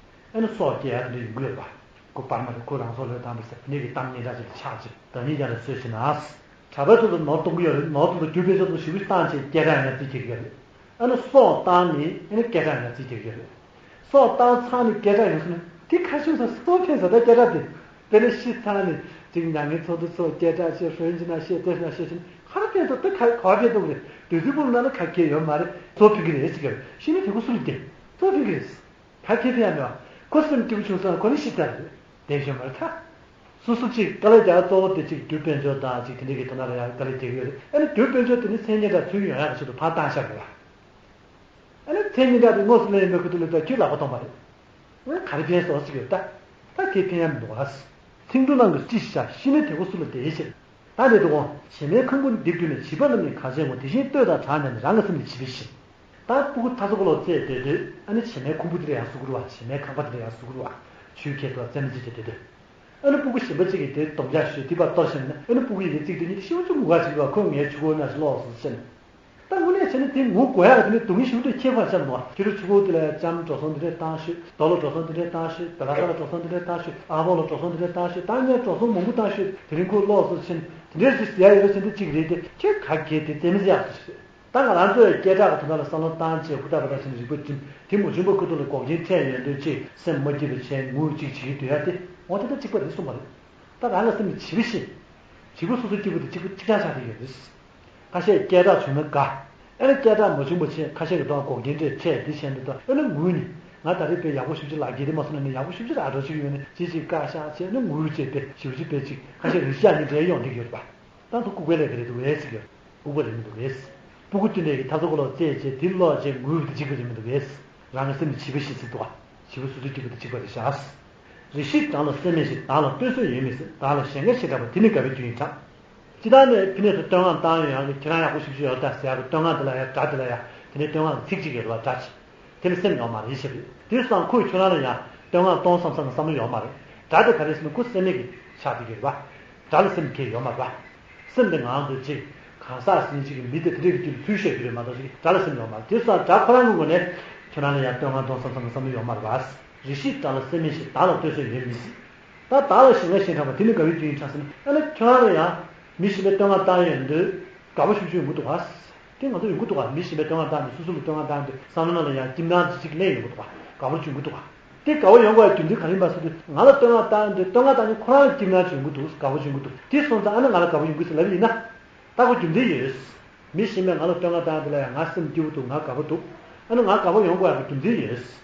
ཨ་ནི་སྲོག་སྐྱེལ་ཡག་དེ་འདྲ་ཡོང་གི་ཡོད་རེད་བ། ཁོ་པར་མ་རེད། ཁོ་རང་སྲོག་བློས་བཏང་བ་རེད་ཟེར་དེ་འདྲས་ཀྱི་གཏམ་སྙན་གྲགས་ཅིག་ལ་ཆགས་བྱས། བདག་ཉིད་ཀྱང་ལ་གསོད་བྱེད་ན། གྲགས་པའི་དོན་དུ་ནོར་གཏོང་གི་ཡོད་རེད། ནོར་གཏོང་དུས་རྒྱུ་དཔལ་འབྱོར་དེ་ཞེ་པོ་ཅིག་བཏང་བྱས་སྐད་གྲགས་ཡོང་ཡག་རྩིས་རྒྱག་གི་ཡོད་རེད། ཨ་ནི་སྲོག་བཏང་ནས་ཨ་ནི་སྐད་གྲགས་ཡོང་ཡག་རྩིས་རྒྱག་གི་ཡོད་རེད། སྲོག་བཏང་ཚར་ནས་སྐད་གྲགས་ཡོང་སོང་ན་དེ་ཁ་ཤས་ཚོ་སྲོག་ཕན་ཟེར་ད་སྐད་གྲགས་དེ། དཔེར་ན་ཤི་ཚར་ནས་ཅིག་མྱ་ངན་ཚོགས་འདུ་ཚོགས། སྐད་གྲགས་བཤད། ཧྲོན་ཅི་ན་བཤད། ཏེ་ན་བཤད་ཕྱིན། ཧར་ཕན་ཐོགས་ད་ག་ག་བ་ཕན་ཐོགས་རེད། དུས་ཚོད་སྤོ་ལོ་ན་ན་ག་གེ་ཡོད་མ་རེད། སྲོག་ཕན་གི་རེད་ཟེར་གི་རེད། ཤི་ན་དེ་ཁོ་སུ་ལ་བདེ། སྲོག་ཕན་གི་རེད། ག་གེ་ཕན་ཡག་མེད་བ། ཁོ་སེམས་སྐྱིད་པོ་བྱུང་སོང་ན་ཁོ་ནི་ཤི་ཚར་རེད། བདེ་ཤོས་མ་རེད་ད། སོ་སོ་ཅིག་དཀའ་ལས་རྒྱག་གཙོ་བོ་དེ་ཅིག་རྒྱུ་དཔལ་འབྱོར་དང་ཅིག་དེ་འདྲས་ཀྱི་དོན་དག་ལ་ཡང་དཀའ་ལས་རྒྱག་གི་ཡོད་རེད། ཨ་ནི་རྒྱུ་དཔལ་འབྱོར་དེ་ནི་མཚན་སྙན་གྲགས་ཚུར་ཡོང་ཡག་གི་ཆེད་དུ་ཕར་བཏང་བཞག་དགོས་བ། ཨ་ནི་མཚན་སྙན་གྲགས་དེ་དངོས་སུ་ལེན་མེད་ཁུལ་དུ་ལ་ད་ཁྱོད་ལག་པ་སྟོང་པ་རེད། ཨ་ནི་ག་རེ་ཕན་སོང་ཟེར་གྱི་ཡོད་ད། ད་དེ་ཕན་ཡག་མི་འདུག་ཨ། ཚིག་འབྲུ་རྣམས་ཀྱིས་ཅི་ཞིག་བྱ། ཤི་ནས་དེ་ཁོ་སུ་ལ་བདེ་ཕྱིར། ད་དེ་འདུག་གོ། བྱེ་མའི་ཁང་བུ་འདི་བརྒྱུད་ནས། བྱིས་པ་རྣམས་ནི་གར་བྱེད་ངོ་། དེ་བཞིན་ལྟོས་དང་གྲགས་ཉན་ནས། རང་གི་སེམས་ནི་བྱིས་པའི་ཕྱིར། ད་སྤུ་གུ་ཐ་ཚོ་ཁོ་ལོ་བཙས་སྡོད་དུས། ཨ་ནི་བྱེ་མའི་ཁང་བུ་དེ་ལ་ཡར་ཟུག་རུ་བ། བྱེ་མའི་ཁང་པ་དེ་ལ་ཡར་ཟུག་རུ་བ། ཆུའི་ཁྱད་དུ་བ་རྩེད་མོ་རྩེ་བྱས་སྡོད་དུས། ཨ་ནི་སྤུ་གུ་གཞན་པ་ཅིག་གིས་དེ་སྡོམ་རྒྱག་ཞུས། དེ་ཕར་གཏོར་ཕྱིན་ན། ཨ་ནི་སྤུ་གུ་ཡིས་དེ་བརྩིགས་དུས་ཉིད་དུ་ཤི་བ་ཅུང་ངུ་ག་ཞིག་རེད་བ། ཁོས་ངའི་ཆུ་ཁོལ་ནང་ཞིག་ལོག་སོང་ཟེར་ནས། ད་དངོས་གནས་བྱས་ན་དེ་ངུ་དགོས་ཡག་གི་དེ་ནས་སྡུག་བསྔལ་ཞེ་པོ་ཅིག་ཁྱད་པར་ཆགས་འདུག་ཁྱེད་རང་ཆུ་ཕོར་དེ་ལ་ཡ་ལྕམ་འགྲོ་སོང་དེ་འདྲས་བཏང་ཤོད། རྡོ་ལ་འགྲོ་སོང་དེ་འདྲས་བཏང་ཤོད། བེ་ལ་ཀ་ལ་འགྲོ་སོང་དེ་འདྲས་བཏང་ཤོད། ཨ་ཕོ་ལ་འགྲོ་སོང་དེ་འདྲས་བཏང་ཤོད། ད་ངས་འགྲོ་སོང་མང་པོ་བཏང་ཤོད། དེ་རིང་ཁོ་ལོག་སོང་ཕྱིན། དེ་འདྲས་ཞིག་ཟེར་ཡ་ཡོད་ཟེར་འདི་གཅིག་རེད་དེ། ཁྱེད་ག་གེ་དེ་རྩེད་མི་ཟེར་ཡག་ཏུ་ཞིག་རེད། ད་ང་རང་ཚོས་སྐད་གྲགས་ཀྱི་དོན་དག་ལ་བསམ་བློ་བཏང་བྱས་ཧུར་ཐག་འབད་ཐག་བྱས་ནས་རིག་པ་བསྒྲིམས། དེ་མ་བྱུང་བར་ཁོ་ཐོག་ལ་འགོག་རྐྱེན་འཕྲད་ཡོང་དུས་ཅིག་སེམས་མ་སྐྱིད་པ་བྱས་ངུ་ཅིག་བྱེད་ཀྱི་སྡོད་ཡ་དེ་འོ་དེ་ད་གཅིག་པ་རེད་གསུངས་པ་རེད། ད་རང་ལ་སེམས་ནི་བྱིས་པ་བཞིན། བྱིས་པ་སོ་སོ་སྐྱིད་པོ་དེ་གཅིག་པ་གཅིག་རྐྱང་ཆགས་བསྡད་ཡོད་རེད། ཁ་ཤས་སྐད་གྲགས་བྱུང་ན་དགའ། ཨེ་ན་སྐད་གྲགས་མ་བྱུང་བ་བྱས་ཁ་ཤས་ཀྱི་ཐོག་འགོག་རྐྱེན་འཕྲད་བྱས་དེ་བྱས་འདུག་ད་ཨེ་ན་ངུས་ནས་ང་ད་རེས་དཔེ་ཡག་པོ་ཞེ་པོ་ཅིག་ལབ་གི་དེ་མ་སོང་ན་ནི་ཡག་པོ་ཞེ་པོ་ཅིག་ར་འགྲོ་ཞིག་ཡོད་ནས་ཅི་ཅིག་བཀའ་ཤག་བྱས་ནས་ངུས་བྱས་དཔེ་ཞེ་པོ་ཅིག་དཔེ་ཅིག་ཁ་ཤས་རིག་གཞག་ནི་འདྲ་ཡོང་འགྲིག་ཡོད་རེད་པ། ད་ཚོ་ལྐུགས་པའི་ལས་ཀ་རེད་འདུག་བས་ཟེར་གྱི་ཡོད། ལྐུགས་པ་རེད་མི་འདུག་བས། སྤུ་གུ་དེ་འདྲས་ཀྱི་ཐབ་ཚང་གོ་ལོག་རྩེད་བྱས་དེ་ལོག་བྱས་ངུས་པ་དེ་གཅིག་པ་རེད་མི་འདུག་བས། རང་གི་སེམས་ནི་བྱིས་པ་ཞིག་ཟེར་འདུག་བ། བྱིས་པ་སོ་སོའི་སྐྱིད་པོ་དེ་གཅིག་པ་རེད་ཤག་རེ་ཞིག་བྲག་ལ་སྲན་མས་ཞིག་བདག་ལ་སྟོན་སྲོལ་ཡོད་མི་སྲིད། བདག་ལ་ཞེན་ཁ་ཞེ་དྲག་པ་དེ་ནི་དགའ་བའི་རྒྱུ་ཡིན་གྲགས། ཅི་ལྟར་ནས་ཕི་ནས་སུ་སྟོན་ཁང་བཏང་ཡོད་ཡང་གི་ཁྱེད་རང་ཡག་པོ་ཞིབ་ཞིབ་ཡོད་ད་ཟེར་ཡག་གི་སྟོན་ཁང་དེ་ལ་ཡང་དགྲ་དེ་ལ་ཡང་དེ་ནས་སྟོན་ཁང་གི་ཚིག་གཅིག་ཡོད་རེད་བ་དགྲ་ཅིག་དེ་ལ་སེམས་ཡོད་མ་རེད་ཞེས་པས། དེ་སང་ཁོས་ཁྱོད་རང་ལ་ཡང་སྟོན་ཁང་གཏོང་བསམ་བསམ་གི་བསམ་བློ་ཡོད་མ་རེད། དགྲ་དེ་ག་རེ་ཟེར་ན་ཁོ་སེམས་མེད་ཀྱི་ཆགས་བསྡད་ཀྱི་རེད་བ། དགྲ་ལ་སེམས་ཁྱེར་ཡོད་མ་རེད་བ། སེམས་དེ་ངང་དུ་ཅིག་གང་ཟག་ཟིན་ཅིག་གི་མི་དེ་དེ་འདྲས་ཀྱི་རྒྱུད་ལ་ཚུལ་བཤད་རྒྱུ་རེད་མ་གཏོགས་ཅིག་དགྲ་ལ་སེམས་ཡོད་མ་རེད། དེ་སང་དགྲ་ཁོ་རང་གི་ངོས་ནས་ཁྱོད་རང་ལ་ཡང་སྟོན་ཁང་གཏོང་བསམ་བསམ་གི་བསམ་བློ་ཡོད་མ་རེད་བ། རེ་ཞིག་དགྲ་ལ་སེམས་མེད་ཞིག་བདག་ལ་སྟོན་སྲོལ་ཡོད་མི་སྲིད། ད་བདག་ལ་ཞེན་ཁ་ཞེན་དྲགས་པ་དེ་ནི་དགའ་བའི་རྒྱུ་ཡིན་གྲགས་ཟེར་ན་ཨ་ནི་ཁྱོད་རང་ལ་ཡང་མི་གཞན་པའི་སྟོན་ཁང་བཏང་ཡོང་དུས་དགའ་པོ་ཞུ་རྒྱུ་ཡོང་གི་འདུག་བ། དེ་ང་ཚོ་ཡོང་གི་འདུག་བ། མི་གཞན་པའི་སྟོན་ཁང་བཏང་ནས་སོ་སོ་ལ་སྟོན་ཁང་བཏང་དུས་བསམ་བློ་ནང་ལ་ཡང་སྐྱིད་སྣང་ཅིག་ཅིག་སླེབས་ཡོང་གི་འདུག་བ། དགའ་པོ་བྱུང་གི་འདུག་བ། དེ་དགའ་བོ་ཡོང་དགོས་པའི་རྒྱུ་མཚན་ག་རེ་ཡིན་པ་ཟེར་དུས་ང་ལ་སྟོན་ཁང་བཏང་དུས་སྟོན་ཁང་བཏང་ནས་ཁོ་རང་ལ་སྐྱིད་སྣང་ཅིག་ཡོང་གི་འདུག་དགའ་པོ་བྱུང་གི་འདུག་དེ་སོང་ཙང་ཨ་ནི་ང་ལ་དགའ་པོ་ཡོང་གི་ཟེར་ལབ་ཡིན་ན། ད་ཁོ་རྒྱུ་མཚན་ཡོད། མི་གཞན་པས་ང་ལ་སྟོན་ཁང་བཏང་དེ་ལ་ཡང་ང་སེམས་སྐྱིད་པོ་འདུག་ང་དགའ་པོ་འདུག་ཨ་ནི་ང་དགའ་པོ་ཡོང་དགོས་ཡག་གི་རྒྱུ་མཚན་ཡོད།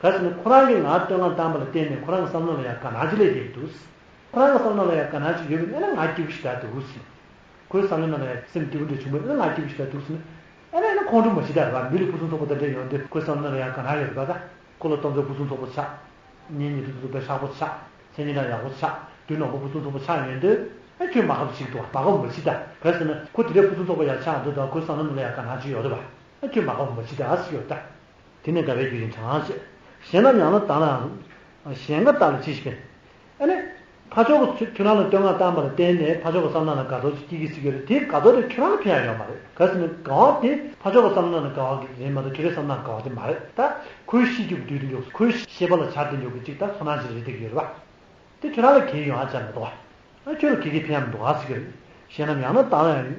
ག་རེ་ཟེར་ན་ཁོ་རང་གིས་ང་སྟོན་ཁང་བཏང་བ་ལ་བརྟེན་ནས་ཁོ་རང་གི་བསམ་བློ་ལ་ཡང་དགའ་སྣང་ཅིག་སླེབས་བསྡད་འདུག་ཁོ་རང་གི་བསམ་བློ་ལ་ཡང་དགའ་སྣང་ཅིག་ཡོད་པ་ཡིན་ན་ང་སྐྱིད་པོ་ཞིག་རེད་འདུག་ཁོའི་བསམ་བློའི་ནང་ལ་ཡང་སེམས་སྐྱིད་པོ་འདྲ་བྱུང་བ་ཡིན་ན་ང་སྐྱིད་པོ་ཞིག་རེད་འདུག་ཟེར་ན། ཨ་ནི་ཨ་ནི་ཁོང་ཁྲོ་མ་བྱེད་ད་རེད་བ། མི་ལ་ཕུན་སུམ་ཚོགས་པ་དེ་འདྲ་ཡོང་དུས་ཁོའི་བསམ་བློའི་ནང་ལ་ཡང་དགའ་སྣང་ཡོད་རེད་པ། ད་ཁོ་ལ་སྟོང་ཚོ་ཕུན་སུམ་ཚོགས་པོ་ཆགས། གཉེན་ཉེ་དུ་དུ་དཔེ་ཤག་པོ་ཆགས། མཚན་ཉིད་ཡག་པོ་ཆགས། དུས་ནག་པོ་ཕུན་སུམ་ཚོགས་པོ་ཆགས་ཡོང་དུས་ཨ་ཁྱོད་མ་ཁབ་ཞིག་འདུག་བ། མ་ཁབ་མ་བྱེད་ད། ག་རེ་ཟེར་ན་ཁོ་དེ་འདྲའི་ཕུན་སུམ་ཚོགས་པོ་ཡག་ཆགས་འདུག་ད་ཁོའི་བསམ་བློའི་ནང་ལ་ཡང་དགའ་སྣང་ཅིག་ཡོད་རེད་བ། ཨ་ཁྱོད་མ་ཁབ་མ་བྱེད་ད་ཟེར་ཡོད་ད། དེ་ནི་དགའ་བའི་རྒྱུ་ཡིན་གྲགས་ཞེས། གཞན་ལ་ཡང་ན་བདག་ལའང་། གཞན་དགའ་བདག་ལ་ཅི་ཞིག་ཕན། ཨ་ནི། ཕར་ཕྱོགས་ཀྱི་ཁྱོད་རང་ལ་སྟོན་ཁང་བཏང་བ་ལ་བརྟེན་ནས་ཕར་ཕྱོགས་ཀྱི་བསམ་བློ་ལ་དགའ་ཚོར་ཅིག་སྐྱེ་གི་སྲིད་ཀྱི་རེད། དེའི་དགའ་ཚོར་དེ་ཁྱོད་རང་ལ་ཕན་ཡག་ཡོད་མ་རེད། ག་རེ་ཟེར་ན་དགའ་བ་དེ་ཕར་ཕྱོགས་ཀྱི་བསམ་བློ་ལ་དགའ་བ་གི་རེད་མ་གཏོགས་ཁྱོད་རའི་བསམ་བློ་ལ་དགའ་བ་དེ་མ་རེད། ད་ཁོའི་ཤེས་རྒྱུ་གི་དུས་དེ་མགྱོགས་སུ་ཁོའི་ཤེས་པ་ལ་བྱར་དེ་མགྱོགས་ཀྱི་ཅིག་ད་ཚོར་སྣང་ཅིག་རེད་བསྡད་ཀྱི་ཡོད་རེད་བ། དེ་ཁྱོད་རང་ལ་གལ་ཡོང་ཨ་ཅག་མི་འདུག་བ། ཨ་ཁྱོད་ལ་གལ་གྱི་ཕན་ཡག་མི་འདུག་ཨ་ཟེར་གྱི་རེད། གཞན་ལ་ཡང་ན་བདག་ལ་ཡང་།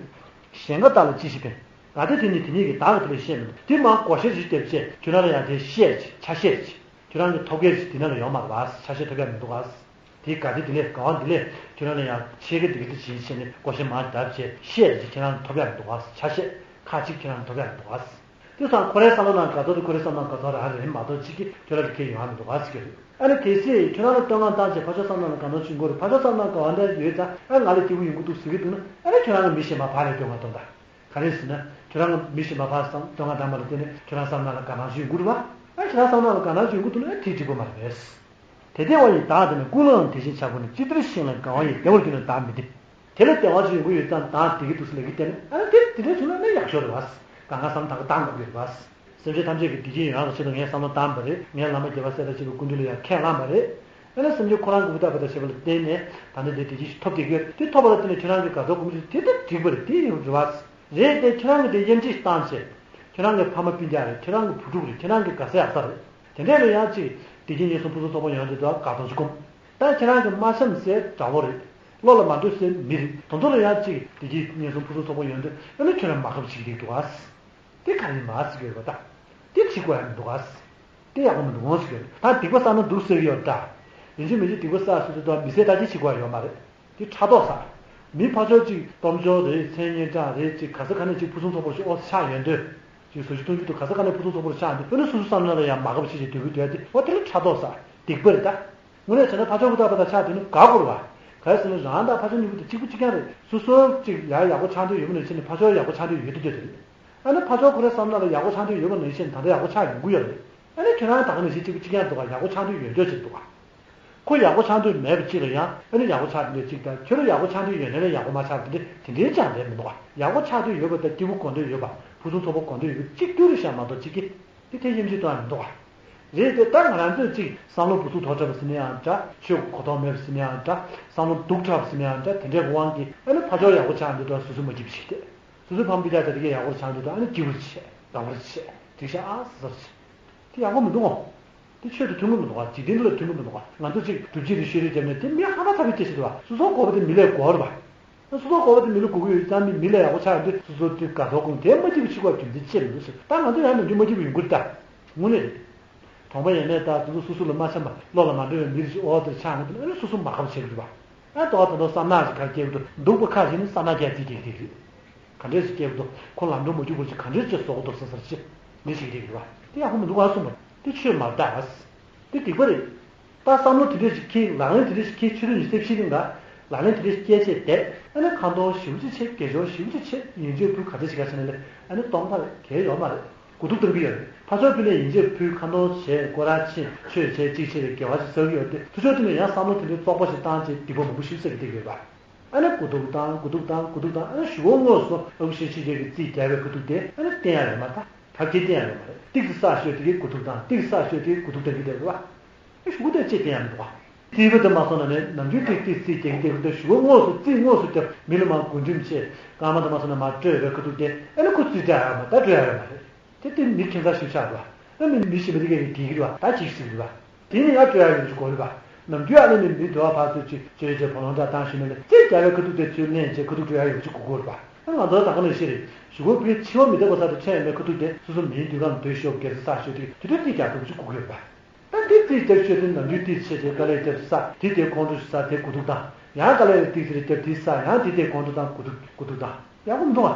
གཞན་དགའ་བདག་ལ་ཅི་ཞིག་ཕན། དགའ་བདེ་དེ་ནི་དེ་ཉིད་ཀྱིས་བདག་གི་དེ་ལས་ཤེས་མི་འདུག་དེ་མར་བགོ་བཤའ་ཞིག་བརྒྱབ་བྱས་ཁྱོད་རང་ལ་ཡང་དེ་བཤད་ཅིག་ཆ་བཤད་ཅིག་ཁྱོད་རང་གི་ཐོབ་སྐལ་ཅིག་དེ་ན་ལ་ཡོང་མ་རེད་བ། ཆ་ཤས་ཐོབ་ཡག་མི་འདུག་བ། དེའི་དགའ་བདེ་དེ་ལས་དགའ་བ་འདི་ལས་ཁྱོད་རང་ལ་ཡང་ཆེ་གེ་སྡུག་གེ་དེ་བྱེད་བྱས་ནས་བགོ་བཤའ་མར་བརྒྱབ་བྱས་བཤད་ཅིག་ཁྱོད་རང་ལ་ཐོབ་ཡག་མི་འདུག་བ། ཆ་ཤས་ཁ་ཅིག་ཁྱོད་རང་ལ་ཐོབ་ཡག་མི་འདུག་བ། དེ་ཙང་ཁོ་རའི་བསམ་བློ་ནང་དགའ་ཚོར་དེ་ཁོ་རའི་བསམ་བློ་ནང་དགའ་ཚོར་རང་རེད་མ་གཏོགས་ཅིག་གིས་ཁྱོད་རང་ལ་ཁེ་ཡོང་ཡག་མི་འདུག་བ་ཟེར་གྱི་རེད། ཨ་ནི་གལ་སྲིད་ཁྱོད་རང་ལ་སྟོན་ཁང་བཏང་བྱས་ཕར་ཕྱོགས་བསམ་བློ་ནང་དགའ་སྣང་བྱུང་དགོས་རེད། ཕར་ཕྱོགས་བསམ་བློ་དགའ་བ་འདྲ་ཡོད་ཙང་ཨ་ང་ལ་སྐྱིད་པོ་ཡོང་གི་འདུག་ཟེར་གྱི་འདུག་ན་ཨ་ནི་ཁྱོད་རང་གི་མི་གཞན་མ་ཕར་ལ་སྟོན་ཁང་གཏོང་དང་། ག་རེ་ཟེར་ན། ཁྱོད་རང་གི་མི་གཞན་མ་ཕར་བསམ་སྟོན་ཁང་བཏང་བ་ལ་བརྟེན་ནས་ཁྱོད་རང་བསམ་བློ་ལ་དགའ་སྣང་ཞིག་ཡོང་གི་རེད་བ། ཨ་ཁྱོད་རང་བསམ་བློ་ལ་དགའ་སྣང་ཞིག་ཡོང་གི་འདུག་ན་དེ་འགྲིག་པ་མ་རེད་པས། དེ་བདེ་བ་ཡི་བདག་བདེ་ན་ཀུན་སློང་དེ་བཞིན་བྱ་དགོས་ན། ཅི་ལྟར་ཤིང་ལ་དགའ་བ་ཡི་བདེ་བར་གྱུར་ན་བདག་མི་བདེ། དེ་ལ་བདེ་བ་ཅིག་ཡོང་གི་ཡོད་ཙང་བདག་བདེ་གི་འདུག་ཟེར་ལབ་ཀྱི་བསྡད་ན་ཨ་ནི་དེ་དེ་འདྲ་བྱུང་ན་ཨ་ནི་ཡག་ཤོས་རེད་བ། གང་ག་བསམ་ད་ག་བཏང་དགོས་ཀྱི་རེད་བ། སེམས་ཅན་ཐམས་ཅད་ཀྱི་བདེ་སྐྱིད་ཡོང་ཡག་གི་ཆེད་དུ་ངས་བསམ་བློ་བཏང་བ་རེད། ངས་བླ་མ་རྒྱལ་བ་སྲས་དང་བཅས་པའི་སྐུ་མདུན་ལ་ཡང་ཁས་བླངས་པ་རེད། ཨ་ནི་སེམས་ཅན་ཁོ་རང་གི་ཧུར་ཐག་པ་དང་བྱས་པ་ལ་བརྟེན་ནས་ད་ལྟ་འདི་བདེ་སྐྱིད་ཞིག་ཐོབ་བསྡད་ཀྱི་ཡོད་རེད། དེ་ཐོབ་པ་ལ་བརྟེན་ནས་ཁྱོད་རང་གི་དགའ་ཚོར་སྒོམ་རྒྱུ་དེ་ད་འགྲིག་པ་རེད། དེ་ཡིན་རེད་བ། རེད་དེ་ཁྱོད་རང་གི་དེ་དབྱེ་འབྱེད་བཏང་བྱས། ཁྱོད་རང་གི་ཕ་མ་སྤུན་ཀྱག་རེད། ཁྱོད་རང་གི་བུ་ཕྲུག་རེད། ཁྱོད་རང་གི་དགའ་ས་ཡག་ས་རེད། དེ་འདྲས་ལ་ཡང་ཅིག་བདེ་སྐྱིད་ངན་སོང་ཕུན་སུམ་ཚོགས་པ་ཡོང་དུས་ད་དགའ་ཚོར་ཅིག་སྒོམ། ད་ཁྱེད་རང་གི་མ་འཆམ་ཟེར་དགྲ་བོ་རེད། བློ་ལ་མ་འདོད་ཟེར་མི་རེད། དེ་ཚོ་ལ་ཡང་ཅིག་བདེ་སྐྱིད་ངན་སོང་ཕུན་སུམ་ཚོགས་པ་ཡོང་དུས་ཨ་ནི་ཁྱོད་རང་མ་ཁབ་ཅིག་རེད་འདུག་ཨ། དེ་ག་ཡིན་མ་ཟེར་གྱི་ཡོད་པ་ད། དེ་བྱེད་དགོས་ཡ་མི་འདུག་ཨ། དེ་ཡག་པོ་མི་འདུག་འོང་ཟེར་གྱི་ཡོད། ད་སྡིག་པ་བསགས་ན་སྡུག་ཟེར་གྱི་ཡོད་ད། ཡིན་གཅིག་མིན་གཅིག་སྡིག་པ་བསགས་ཟེར་དུས་ད་མི་ཚེ་ད་ཅི་བྱེད་དགོས་ཡ་ཡོད་མ་རེད། དེ་ཕྲག་དོག་ཟ། མི་ཕར་ཕྱོགས་གཅིག་སྟོབས་འབྱོར་རེད། མཚན་སྙན་གྲགས་རེད། གཅིག་ག་ས་ག་ནས་གཅིག་ཕུན་སུམ་ཚོགས་པོ་ཞིག་ཨོ་ཆགས་ཡོང་དུས། གཅིག་བཟོ་བཅོས་གཏོང་རྒྱུ་དུ་ག་ས་ག་ནས་ཕུན་སུམ་ཚོགས་པོ་ཆགས་ཡོང་དུས་ཨ་ནི་སོ་སོའི་བསམ་བློ་ལ་ཡང་མ་དགའ་བ་བྱེད་ཅིག་སྡོད་ཀྱི་སྡོད་དེ་ཨོ་དེ་ལ་ཕྲག་དོག་ཟ། སྡིག་པ་རེད་ད། དངོས་གནས་བྱས་ན་ཕར་ཕྱོགས་ཀྱི་ཐོག་པ་དང་ཆགས་དུས་ནི་དགའ་དགོས་རེད་བ། ག་རེ་ཟེར་ན་རང་དང་ཕར་ཕྱོགས་གཉིས་པོ་དེ་གཅིག་པ་གཅིག་རྐྱང་རེད། སོ་སོ་གཅིག་ཡར་ཡག་པོ་ཆགས་འདོད་ཡོད་པ་ནང་བཞིན་ནི་ཕར་ཕྱོགས་ཡག་པོ་ཆགས་འདོད་ཡོད་དུས་དེ་རེད། ཨ་ནི་ཕར་ཕྱོགས་ཁོ་རའི་བསམ་བློ་ལ་ཡག་པོ་ཆགས་འདོད་ཡོད་པ་ནང་བཞིན་ད་ལྟ་ཡག་པོ་ཆགས་ཡོང་གི་ཡོད་རེད། ཨ་ནི་ཁྱོད་རང་ད་ག་ནང་བཞིན་གཅིག་པ་གཅིག་རྐྱང་འདུག་ག་ཡག་པོ་ཆགས་འདོད་ཡོད་འདོད་ཅིག་འདུག་ག་ཁོ་ཡག་པོ་ཆགས་འདོད་མེད་པ་གཅིག་ལ་ཡང་ཨ་ནི་ཡག་པོ་ཆགས་འདོད་ཅིག་དང་ཁྱོད་རང་ཡག་པོ་ཆགས་འདོད་ཡོད་ན་ལས་ཡག་པོ་མ་ཆགས་པ་དེ་འདྲ་དེ་འདྲའི་ཅང་རེད་མི་འདུག་ག་ཡག་པོ་ཆགས་འདོད་ཡོད་པ་དང་སྐྱིད་པོ་དགོས་འདོད་ཡོད་པ་ཕུན་སུམ་ཚོགས་པ་དགོས་འདོད་ཡོད་པ་གཅིག་གྱུར་རེད་ཤག་མ་གཏོགས་གཅིག་གི་དེ་དེ་དབྱེ་འབྱེད་གཏོང་ཡ་མི་འདུག་ག་རེད་དེ་ད་ང་རང་ཚོས་གཅིག་བསམ་བློ་འབུ་ཚུགས་མཐོ་དྲགས་པ་ཟེར་ན་ཡང་འདྲ། ཆོས་ཀྱི་གོ་རྟོགས་མེད་པ་ཟེར་ན་ཡང་འདྲ། བསམ་བློ་སྡུག་དྲགས་པ་ཟེར་ན་ཡང་འདྲ། དེ་འདྲའི་དབང་གིས་ཨ་ནི་ཕར་ཕྱོགས་ཡག་པོ་ཆགས་འདོད་དང་སོ་སོ་མ་སྐྱིད་པ་ཞིག་སྟེ། སོ་སོའི་ཕ་མ་སྤུན་ཀྱག་དེ་དེ་གས་ཡག་པོ་ཆགས་འདུག་ད་ཨ་ནི་སྐྱིད་པོ་བྱེད། དགའ་པོ་བྱེད། འགྲིག་ཤག་ཨ་ཟེར་ཟེར་བྱེད། དེ་ཡག་པོ་མི་འདུག་ཨོ། དེ་ཆོས་དང་མཐུན་གྱི་མི་འདུག་ག་འཇིག་རྟེན་འདི་ལ་མཐུན་གྱི་མི་འདུག་ག་ང་ཚོ་ཅིག་སྒྲུབ་བྱེད་དེ་ཤེས་རིག་བརྒྱབ་ནས་དེ་མི་ཧ་ལས་ཚ་བའི་སྐད་ཆ་རེད་བ། སོ་སོ་དགོས་པ་དེ་མི་ལས་དགོས་རེད་བ། སོ་སོ་དགོས་པ་དེ་མི་ལས་དགོས་ཀྱི་ཡོད་ཙང་མི་མི་ལས་ཡག་པོ་ཆགས་ཡོང་དུས་སོ་སོ་དེ་དགའ་ཚོར་སྒོམ་དེ་མ་སྐྱིད་པ་ཅིག་བ་རྒྱུ་མཚན་ཅི་རེད་འདུག་ཟེར། ད་ང་ཚོ་ཡང་ནམ་རྒྱུན་མ་སྐྱིད་པ་ཡོང་གི་རེད་ད། དངོས་གནས་རེད། གྲོང་པ་ཡས་མས་དང་དེ་ཚོ་སོ་སོ་ལ་མ་འཆམ་པ་བློ་ལ་མ་འགྲོ་བའི་མི་རིགས་ཤིག་ཨོ་དེར་ཆགས་ཡོང་དུས་ཨ་ནི་སོ་སོ་མ་ཁག་པོ་བྱེད་ཀྱི་རེད་བ། ཨ་ཏོག་ཙམ་ད་བསམ་ནག་ཅིག་ག་རེ་སྐྱེ་གི་འདུག་སྡུག་པ་ཁ་ཞིག་ནི་བསམ་ནག་རྒྱག་རྩིས་རྒྱག་གི་རེད། ག་འདྲས་ཞིག་སྐྱེ་གི་འདུག་ཁོ་ལམ་འགྲོ་མ་རྒྱུག་པ་ཅིག་ག་འདྲས་ཅིག་བཟོ་གི་འདུག་ཟེར་ཟེར་ཅིག་མི་ཞིག་རེད་གི་རེད་བ། དེ་ཡག་པོ་མི་འདུག་ཨ་གསུངས་པ་དེ་ཆོས་མ་རེད་ད། དེ་སྡིག་པ་རེད། ད་བསམ་བློ་དེ་འདྲས་ཞིག་འཁྱེར་ལག་ལེན་དེ་འདྲས་ཞིག་འཁྱེར། ཆོས་དུས་ཉི་ཤུ་རྩ་བཞི་གི་ནང་ལག་ལེན་དེ་འདྲས་ཞིག་སྐྱེལ་བྱས་བསྡད་ཨ་ནི་ཁ་འདོན་ཞེ་པོ་ཅིག་བྱེད། དགེ་སྦྱོར་ཞེ་པོ་ཅིག་བྱེད། ཡིན་གཅིག་ཕུལ་ག་འདྲས་ཞིག་ག་བྱས་ན་ལས་ཨ་ནི་སྟོང་ཐག་རེད། གལ་ཡོད་མ་རེད། དགུ་ཐུག་བཏང་གི་ཡོད་རེད། ཕར་ཕྱོགས་ཕུལ་ནས་ཡིན་གཅིག་ཕུལ། ཁ་འདོན་བྱས། སྐོར་ར་ཕྱིན། ཆོས་བྱས། གཅིག་བྱས་ཏེ་དགེ་བ་ཞིག་བསགས་ཀྱི་ཡོད་རེད་དེ། ཕར་ཕྱོགས་དེ་ནས་ཡང་བསམ་བློ་དེ་འདྲའི་བཙོག་པ་ཞིག་བཏང་བྱས་སྡིག་པ་མང་པོ་ཞིག་བསགས་ཀྱི་བསྡད་ཀྱི་ཡོད་རེད་པ། ཨ་ནི་དགུ་ཐུག་བཏང་། དགུ་ཐུག་བཏང་། དགུ་ཐུག་བཏང་། ཨ་ནི་གཞུག་གུ་དངོས་སུ་ཨ་ཁུ་ཤེས་ཕྱི་རྒྱལ་གྱི་རྩིས་རྒྱག་པའི་ཁ་ཐུག་དེ་ཨ་ནི་བསྟན་ཡ་ཡོད་མ་རེད། ད་ཕ་གིར་བསྟན་ཡ་ཡོད་མ་རེད། ཏིག་ཙི་བསགས་ཤོས་དེ་གའི་དགུ་ཐུག་བཏང་། ཏིག་ཙི་བསགས་ཤོས་དེ་གའི་དགུ་ཐུག་བཏང་གི་བསྡད་རེད་པ། ཨ་གཞུག་གུ་དེ་ཅི་བསྟན་ཡ་མི་འདུག་ག་རྩིས་པ་དེ་མ་སོང་ན་ནི་ནམ་རྒྱུན་ཏིག་ཏིག་རྩིས་རྒྱག་གི་བསྡད་ཀྱི་འདུག་གཞུག་གུ་དངོས་སུ་རྩིས་དངོས་སུ་རྒྱབ། མི་ལ་མར་རྒུན་འབྲུམ་བྱས། སྐར་མ་དེ་མ་སོང་ན་མར་སྤྲོད་པའི་ཁ་ཐུག་དེ་ཨ་ནི་ཁོ་རྩིས་སྤྲད་ཡ་ཡོད་མ་རེད། ད་སྤྲོད་ཡ་ཡོད་མ་རེད། དེ་དེ་མི་ཁྱད་མཚར་ཞིག་ཆགས་འདུག་ཨ་མི་མི་ཤེས་པ་དེ་གས་ཀྱིས་འགྲིག་གི་རེད་པ། ད་གཅིག་ཟིན་རེད་པ། དེ་ནི་ཡར་སྤྲོད་ཡ་ཡོད་ཅིག་དགོས་རེད་པ། ནམ་རྒྱུན་ཨ་ནི་ནི་མི་འདུལ་བ་ཕར་ཚུར་ཅིག་བཅོས་བྱས་བུ་ལོན་འདྲ་བཏང་ཞུས་ན་ལས་རྩིས་རྒྱག་པའི་ཁ་ཐུག་དེ་ཚུར་ལེན་བྱས་ཁ་ཐུག་སྤྲོད་ཡ་ཡོད་ཅིག་དགོས་དགོས་རེད་པ། ཨ་ང་ཚོ་ད་ག་ནང་བཞིན་རེད། གཞུག་གུ་བོད་འཆི་བ་མི་རྟག་པ་ཚར་དུ་ཁྲལ་ཡོད་མེད་ཁ་ཐུག་དེ་སོ་སོ་མིའི་འདུལ་ཁང་ལ་སྡོད་ཤོག་དགེ་རྩ་བསགས་ཤོག་དེ་དེ་དུས་རྩིས་རྒྱག་ཐུབ་ཅིག་དགོས་ཀྱི་ཡོད་པ། ད་དེ་རྩིས་རྒྱབ་ཤོག་དེ་ནམ་རྒྱུན་ཏིག་བྱས་ཏེ་དཀའ་ལས་རྒྱབ་བསགས། དེ་དེ་ཁོང་ཁྲོ་ཞིག་བསགས། དེ་དགུ་ཐུག་བཏང་། ཡང་དཀའ་ལས་ཏིག་ཙི་རེ་རྒྱབ་དེ་བསགས། ཡང་དེ་དེ་ཁོང་ཁྲོ་བཏང་། དགུ་ཐུག་དགུ་ཐུག་བཏང་། ཡག་པོ་མི་འདུག་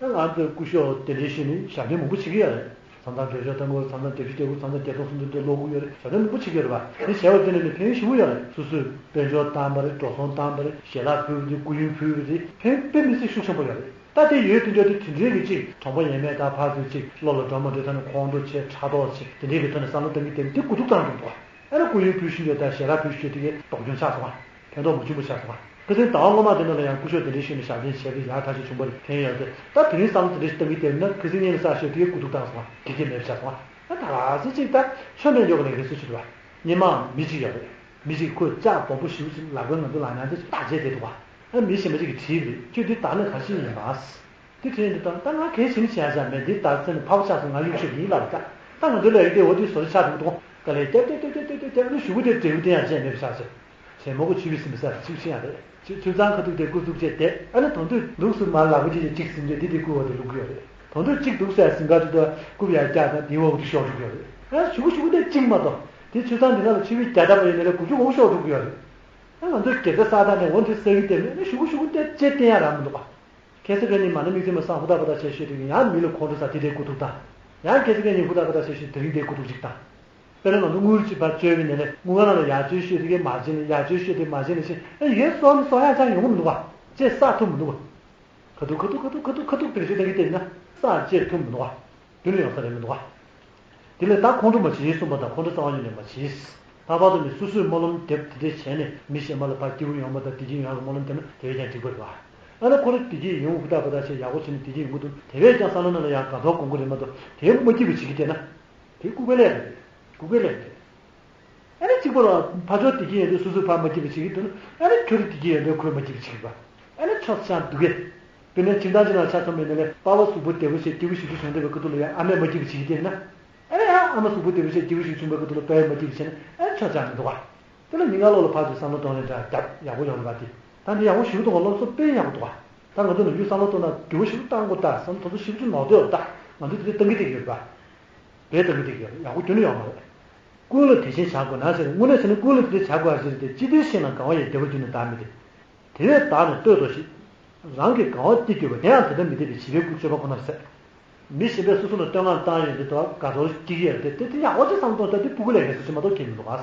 ཨ། ང་ཚོས་སྐུ་ཞབས་དེ་འདྲའི་ཞུས་ནས་ཞབས་བརྟན་མང་པོ་བྱེད་ཀྱི་ཡོད་རེད། མཚམས་མཚམས་འགྲེལ་བརྗོད་བཏང་དགོས། མཚམས་མཚམས་འགྲེལ་བརྗོད་བྱེད་དགོས། མཚམས་མཚམས་བརྒྱད་སྟོང་གསུམ་སྟོང་དེ་ཀློག་དགོས་ཡོད་རེད། ཞབས་བརྟན་མང་པོ་བྱེད་ཀྱི་ཡོད་རེད་པ། དེ་བྱས་པ་དེ་ནི་ནི་ཕན་ཡོན་ཞེ་པོ་ཡོད་རེད། སོ་སོས་དཔལ་འབྱོར་བཏང་པ་རེད། འགྲོ་སོང་བཏང་པ་རེད། ཞལ་ལག་ཕུལ་བ་རེད། ཕན་དཔེ་མི་སྲིད་ཤུགས་ཆེན་པོ་ཡོད་རེད། ད་དེ་ཡོད་དུས་ཅོག་དེ་དེ་འདྲའི་གི་ཅིག་གྲོང་པ་ཡས་མས་དང་ཕར་ཚུར་ཅིག་བློ་ལ་འགྲོ་མ་འགྲོ་ཐོག་ནས་ཁོང་ཁྲོ་བྱས། ཕྲག་དོག་བྱས། དེ་འདྲའི་གི་ཐོག་ནས་བསམ་བློ་གཏོང་གི་དེ་དེ་དགུ་ཐུག་བཏང་འགྲོ་འདུག་ཨ། ཨ་ནི་སྐུ་ཡོན་ཕུལ་ཤུལ་ཡོད་ད་ཞལ་ལག་ཕུལ་ཤུལ་དེ་གའི་སྡུག་གྱོང་ཆགས་སོང་ཨ། ཕན་ཐོགས་མ་བྱུང་བ་ཆགས་སོང་ཨ། ཁ་སང་ཟླ་བ་སྔོན་མ་དེ་ནང་ལ་ཡང་སྐུ་ཞབས་དེ་འདྲའི་ཤུལ་ནས་ཞབས་བརྟན་བྱས་ཏེ་ཡག་ཐག་ཆོད་བྱུང་བ་རེད། ཕན་ཡོད་དེ། ད་དེ་རིང་བསམ་བློ་དེ་འདྲ་ཞིག་གཏང་གི་དེ་ན་ཁ་སང་ཉིན་ལ་བསགས་ཤོག་དེ་གའི་དགུ་ཐུག་བཏང་སོང་ཨ། དེ་གའི་མེད་པ་ཆགས་སོང་ཨ། ད་ག་ཚོད་ཅིག་ད་ཆོ་མེད་འཇོག་གི་ལས་ཀའི་སུ་ཞིག་རེད་བ། སྔོན་མ་མི་གཅིག་ཡོད་རེད། མི་གཅིག་ཁོས་ལྕགས་སྦོམ་པོ་ཞེ་པོ་ཅིག་ལག་པའི་ནང་དུ་ལག་ཉར་དེ་ཞིག་བཏགས་བྱས་བསྡད་འདུག་བ། ཨ་མི་གཞན་པ་ཅིག་གིས་དྲིས་པ་རེད། ཁྱོད་འདི་བཏགས་ནི་ག་རེ་ཞིག་ཡིན་པ། དེ་དྲན་དུས་ད་ལྟ་ང་གལ་ཆེན་ཞིག་ཡང་ཆགས་མེད། འདི་ལྟར་བཙལ་ནས་ཕར་བ་ཆགས་སོང་། ང་གཡུག་ཤོག་ཡིན་ལབ་ད། ད་ང་ཚོའི་ལས་ཀ་དེ་འོ་དེ་བཟོ་ཆགས་འདུག་དོ། དཀའ་ལས་རྒྱབ་རྒྱབ་རྒྱབ་རྒྱབ་རྒྱབ་རྒྱབ་ནས་གཞུག་གུ་དེ་འབྲས་བུ་དེ་ཡང་བྱས་མེད་པ་ཆགས་ཚེ། བྱས་མ་གོ་ཆུ་བའི་སིམ་ས་ཚིག་ཤིང་ཡང་རེད། ཆུ་ཆུ་གཙང་ཁ་ཐུག་དེ་རྐུབ་བཙུགས་བྱས་བསྡད། ཨ་ནི་དོན་དུ་འདུག་སུ་མར་ལག་པ་གཅིག་གིས་གཅིག་ཟིན་བྱས་འདི་དེ་རྐུབ་འོག་ཏུ་བླུག་གི་ཡོད་རེད། དོན་དུ་གཅིག་འདུག་ཟེར་ཟིན་ག་དུས་ད་རྐུབ་ཡར་བཀྱག་ད་དེའི་འོག་ཏུ་ཤོར་འགྲོ་གི་ཡོད་རེད། ཨ་གཞུག་གུ་གཞུག་གུ་དེ་གཅིག་མ་གཏོགས་དེ་ཆུ་གཙང་འདི་ནང་ལ་ཆུ་བའི་རྒྱ་ད་པ་ཡིན་ན་ལས་དགུ་བཅུ་གོ་དགུ་ཤོར་འགྲོ་གི་ཡོད་རེད། ཨ་ང་ཚོས་དགེ་རྩ་བསགས་ད་ནས་འོ་འདི་བསགས་ཀྱི་བསྡད་ནས་ཨ་གཞུག་གུ་གཞུག་གུ་དེ་ཅི་བསྟན་ཡ་རག་མི་འདུག་ག་ཁ་སང་ཁ་ཉིན་མ་ཎི་དམིགས་བརྩེ་མ་སང་ཧུར་ཐག་ཧུར་ཐག་བྱས་ཤོད་དེ་ཡང་མི་ལ་ཁོང་ཁྲོ་ཟ། དེ་དེ་རྐུབ་ཐུག་བཏང་། ཡང་ཁ་སང་ཁ་ཉིན་ཧུར་ཐག་ཧུར་ཐག་བྱས་ཤོད་དེ་རིང་དེ་རྐུབ་ཐུག་ཅིག་བཏང་། དཔེར་ན་ང་ཚོ་དངུལ་ཅིག་ཕར་བཅོལ་བའི་ནས་ནས་དངུལ་ཁང་ནང་ལ་ཡར་བཅོལ་ཤོད་དེ་གས་མར་བྱིན་ནས། ཡར་བཅོལ་ཤོད་དེ་མར་བྱིན་ནས་བྱས། ཨ་ཡེ་གསོག་ནི་གསོག་ཡག་ཅང་ཡོང་གི་མི་འདུག་ག་ཅེས་བསགས་ཐུབ་མི་འདུག་ག་ཁ་ཐུག་ཁ་ཐུག་ཁ་ཐུག་ཁ་ཐུག་ཁ་ཐུག་བེད་སྤྱོད་བཏང་གི་བསྡད་ན་བསགས་བཅོས་ཐུབ་མི་འདུག་ག་མདུན་ལ་ཡོང་ས་རེད་མི་འདུག་ག་དེ་ལས་ད་ཁོང་ཁྲོ་མ་བྱེད་གསུངས་པ་དང་ཁོང་ཁྲོ་རྩ་བ་ཉིད་ནས་མ་བྱེད། ལྷག་པར་དུ་ནི་སོ་སོས་སྨོན་ལམ་རྒྱབ་དེ་འདྲས་བྱས་ནས་མི་གཞན་པ་ལ་ཕར་སྐྱིད་པོ་ཡོང་བ་དང་བདེ་སྐྱིད་ཡོང་བའི་སྨོན་ལམ་བརྒྱབ་ན་དེ་བས་ཀྱང་འགྲིག་པ་རེད་བ། ཨ་ནི་ཁོ་རང་བདེ་སྐྱིད་ཡོང་ཧུར་ཐག་ཧུར་ཐག་བྱས་ཡག་པོ་བྱས་ནས་བདེ་སྐྱིད་ཡོང་གི་འདུག་དེ་བས་ཀྱང་བསམ་བློ་ནང་ལ་ཡང་དགའ་ཚོར་སྒོམ་གྱི་རེད་མ་གཏོགས་དེ་མ་སྐྱིད་པ་བྱེད་ཀྱི་བསྡད་ན། དེ་ལྐུགས་པའི་ལས་རེད། ལྐུགས་པའི་ལས་རེད། ཨ་ནི་གཅིག་པ་ལ་ཕར་ཕྱོགས་བདེ་སྐྱིད་ཡོང་དུས་སོ་སོས་ཕར་མ་སྐྱིད་པ་བྱེད་ཀྱི་འདུག་ན། ཨ་ནི་ཁྱོད་རང་བདེ་སྐྱིད་ཡོང་དུས་ཁོས་མ་སྐྱིད་པ་བྱེད་ཀྱི་རེད་བ། ཨ་ནི་ཕྱོགས་ཆ་སྡུག་གས། དཔེར་ན་ཁྱིམ་ཚང་གཅིག་ནང་ཆ་མཚོན་པ་ཡིན་ན་ལས་པ་ཕ་གཟུགས་པོ་བདེ་པོ་བྱས་སྐྱིད་པོ་ཞེ་པོ་བྱུང་བསྡད་པའི་ཁ་ཐུག་ལ་ཡང་ཨ་མས་མ་སྐྱིད་པ་བྱེད་ཀྱི་བསྡད་ན། ཨ་ནི་ཡང་ཨ་མ་གཟུགས་པོ་བདེ་པོ་བྱས་སྐྱིད་པོ་ཞིག་བྱུང་བའི་ཁ་ཐུག་ལ་པས་མ་སྐྱིད་པ་བྱས་ན་ཨ་ནི་ཆོག་ཆགས་མི་འདུག་ག་དེ་ལ་ཉིན་གང་ལོག་ལ་ཕར་ཚུར་བསམ་བློ་གཏོང་ལེན་འདྲ་རྒྱབ་ཡག་པོ་ཡོང་རེད་པ། དེ་ད་འདི་ཡག་པོ་ཞེ་པོ་གཏོང་བ་སློབ་གསོ་དཔེ་ཡག་པོ་འདུག་ག་ད་ང་ཚོ་ནམ་རྒྱུན་བསམ་བློ་གཏོང་ན་འགྱུར་བ་ཞེ་པོ་གཏང་དགོས། ད་བསམ་བློ་དེ་ཚོ་ཞེ་པོ་ཅིག་ནོར་འདོད་ཡོད། ད་ང་ཚོ་དེ་འདྲ་གཏང་གི་བསྡད་ཀྱི་ཡོད་རེད་པ། དཔེ་གཏང་གི་བསྡད་ཀྱི་ཡོད་རེད། ཡག་པོ་ཁྱོན་ནས་ཡོད་མ་རེད། ཀུན་ལ་དེ་བཞིན་བྱ་དགོས་ན་ཟེར། དངོས་གནས་བྱས་ན་ཀུན་ལ་དེ་འདྲ་བྱ་དགོས་ཟེར་ཏེ། ཅི་སྟེ་ཤེས་ན་གང་བ་ཡང་བདེ་བར་གྱུར་ནས་བདག་མི་བདེ། དེ་བས་བདག་ནི་བསྟོད་དོ་ཞེས། རང་གིས་གང་བ་བསྟོད་གྱུར་པ་དེ་ཡང་དེ་ལྟར་མི་བདེ་བའི་བྱིས་པའི་སྤྱོད་པ་ཁོ་ནར་ཟད། མི་གཞན་པས་སོ་སོ་ལ་བསྟོད་བསྔགས་བཏང་ཡོང་དུས་དགའ་ཚོར་སྐྱེ་གི་ཡོད་དེ། དེ་དེ་ཡག་པོ་ཅིག་བསམ་བློ་གཏོང་ད་དེ་སྤུ་གུ་ལས་ངན་སུ་ཅི་མ་གཏོགས་སྐྱེ་མི་འདུག་ག་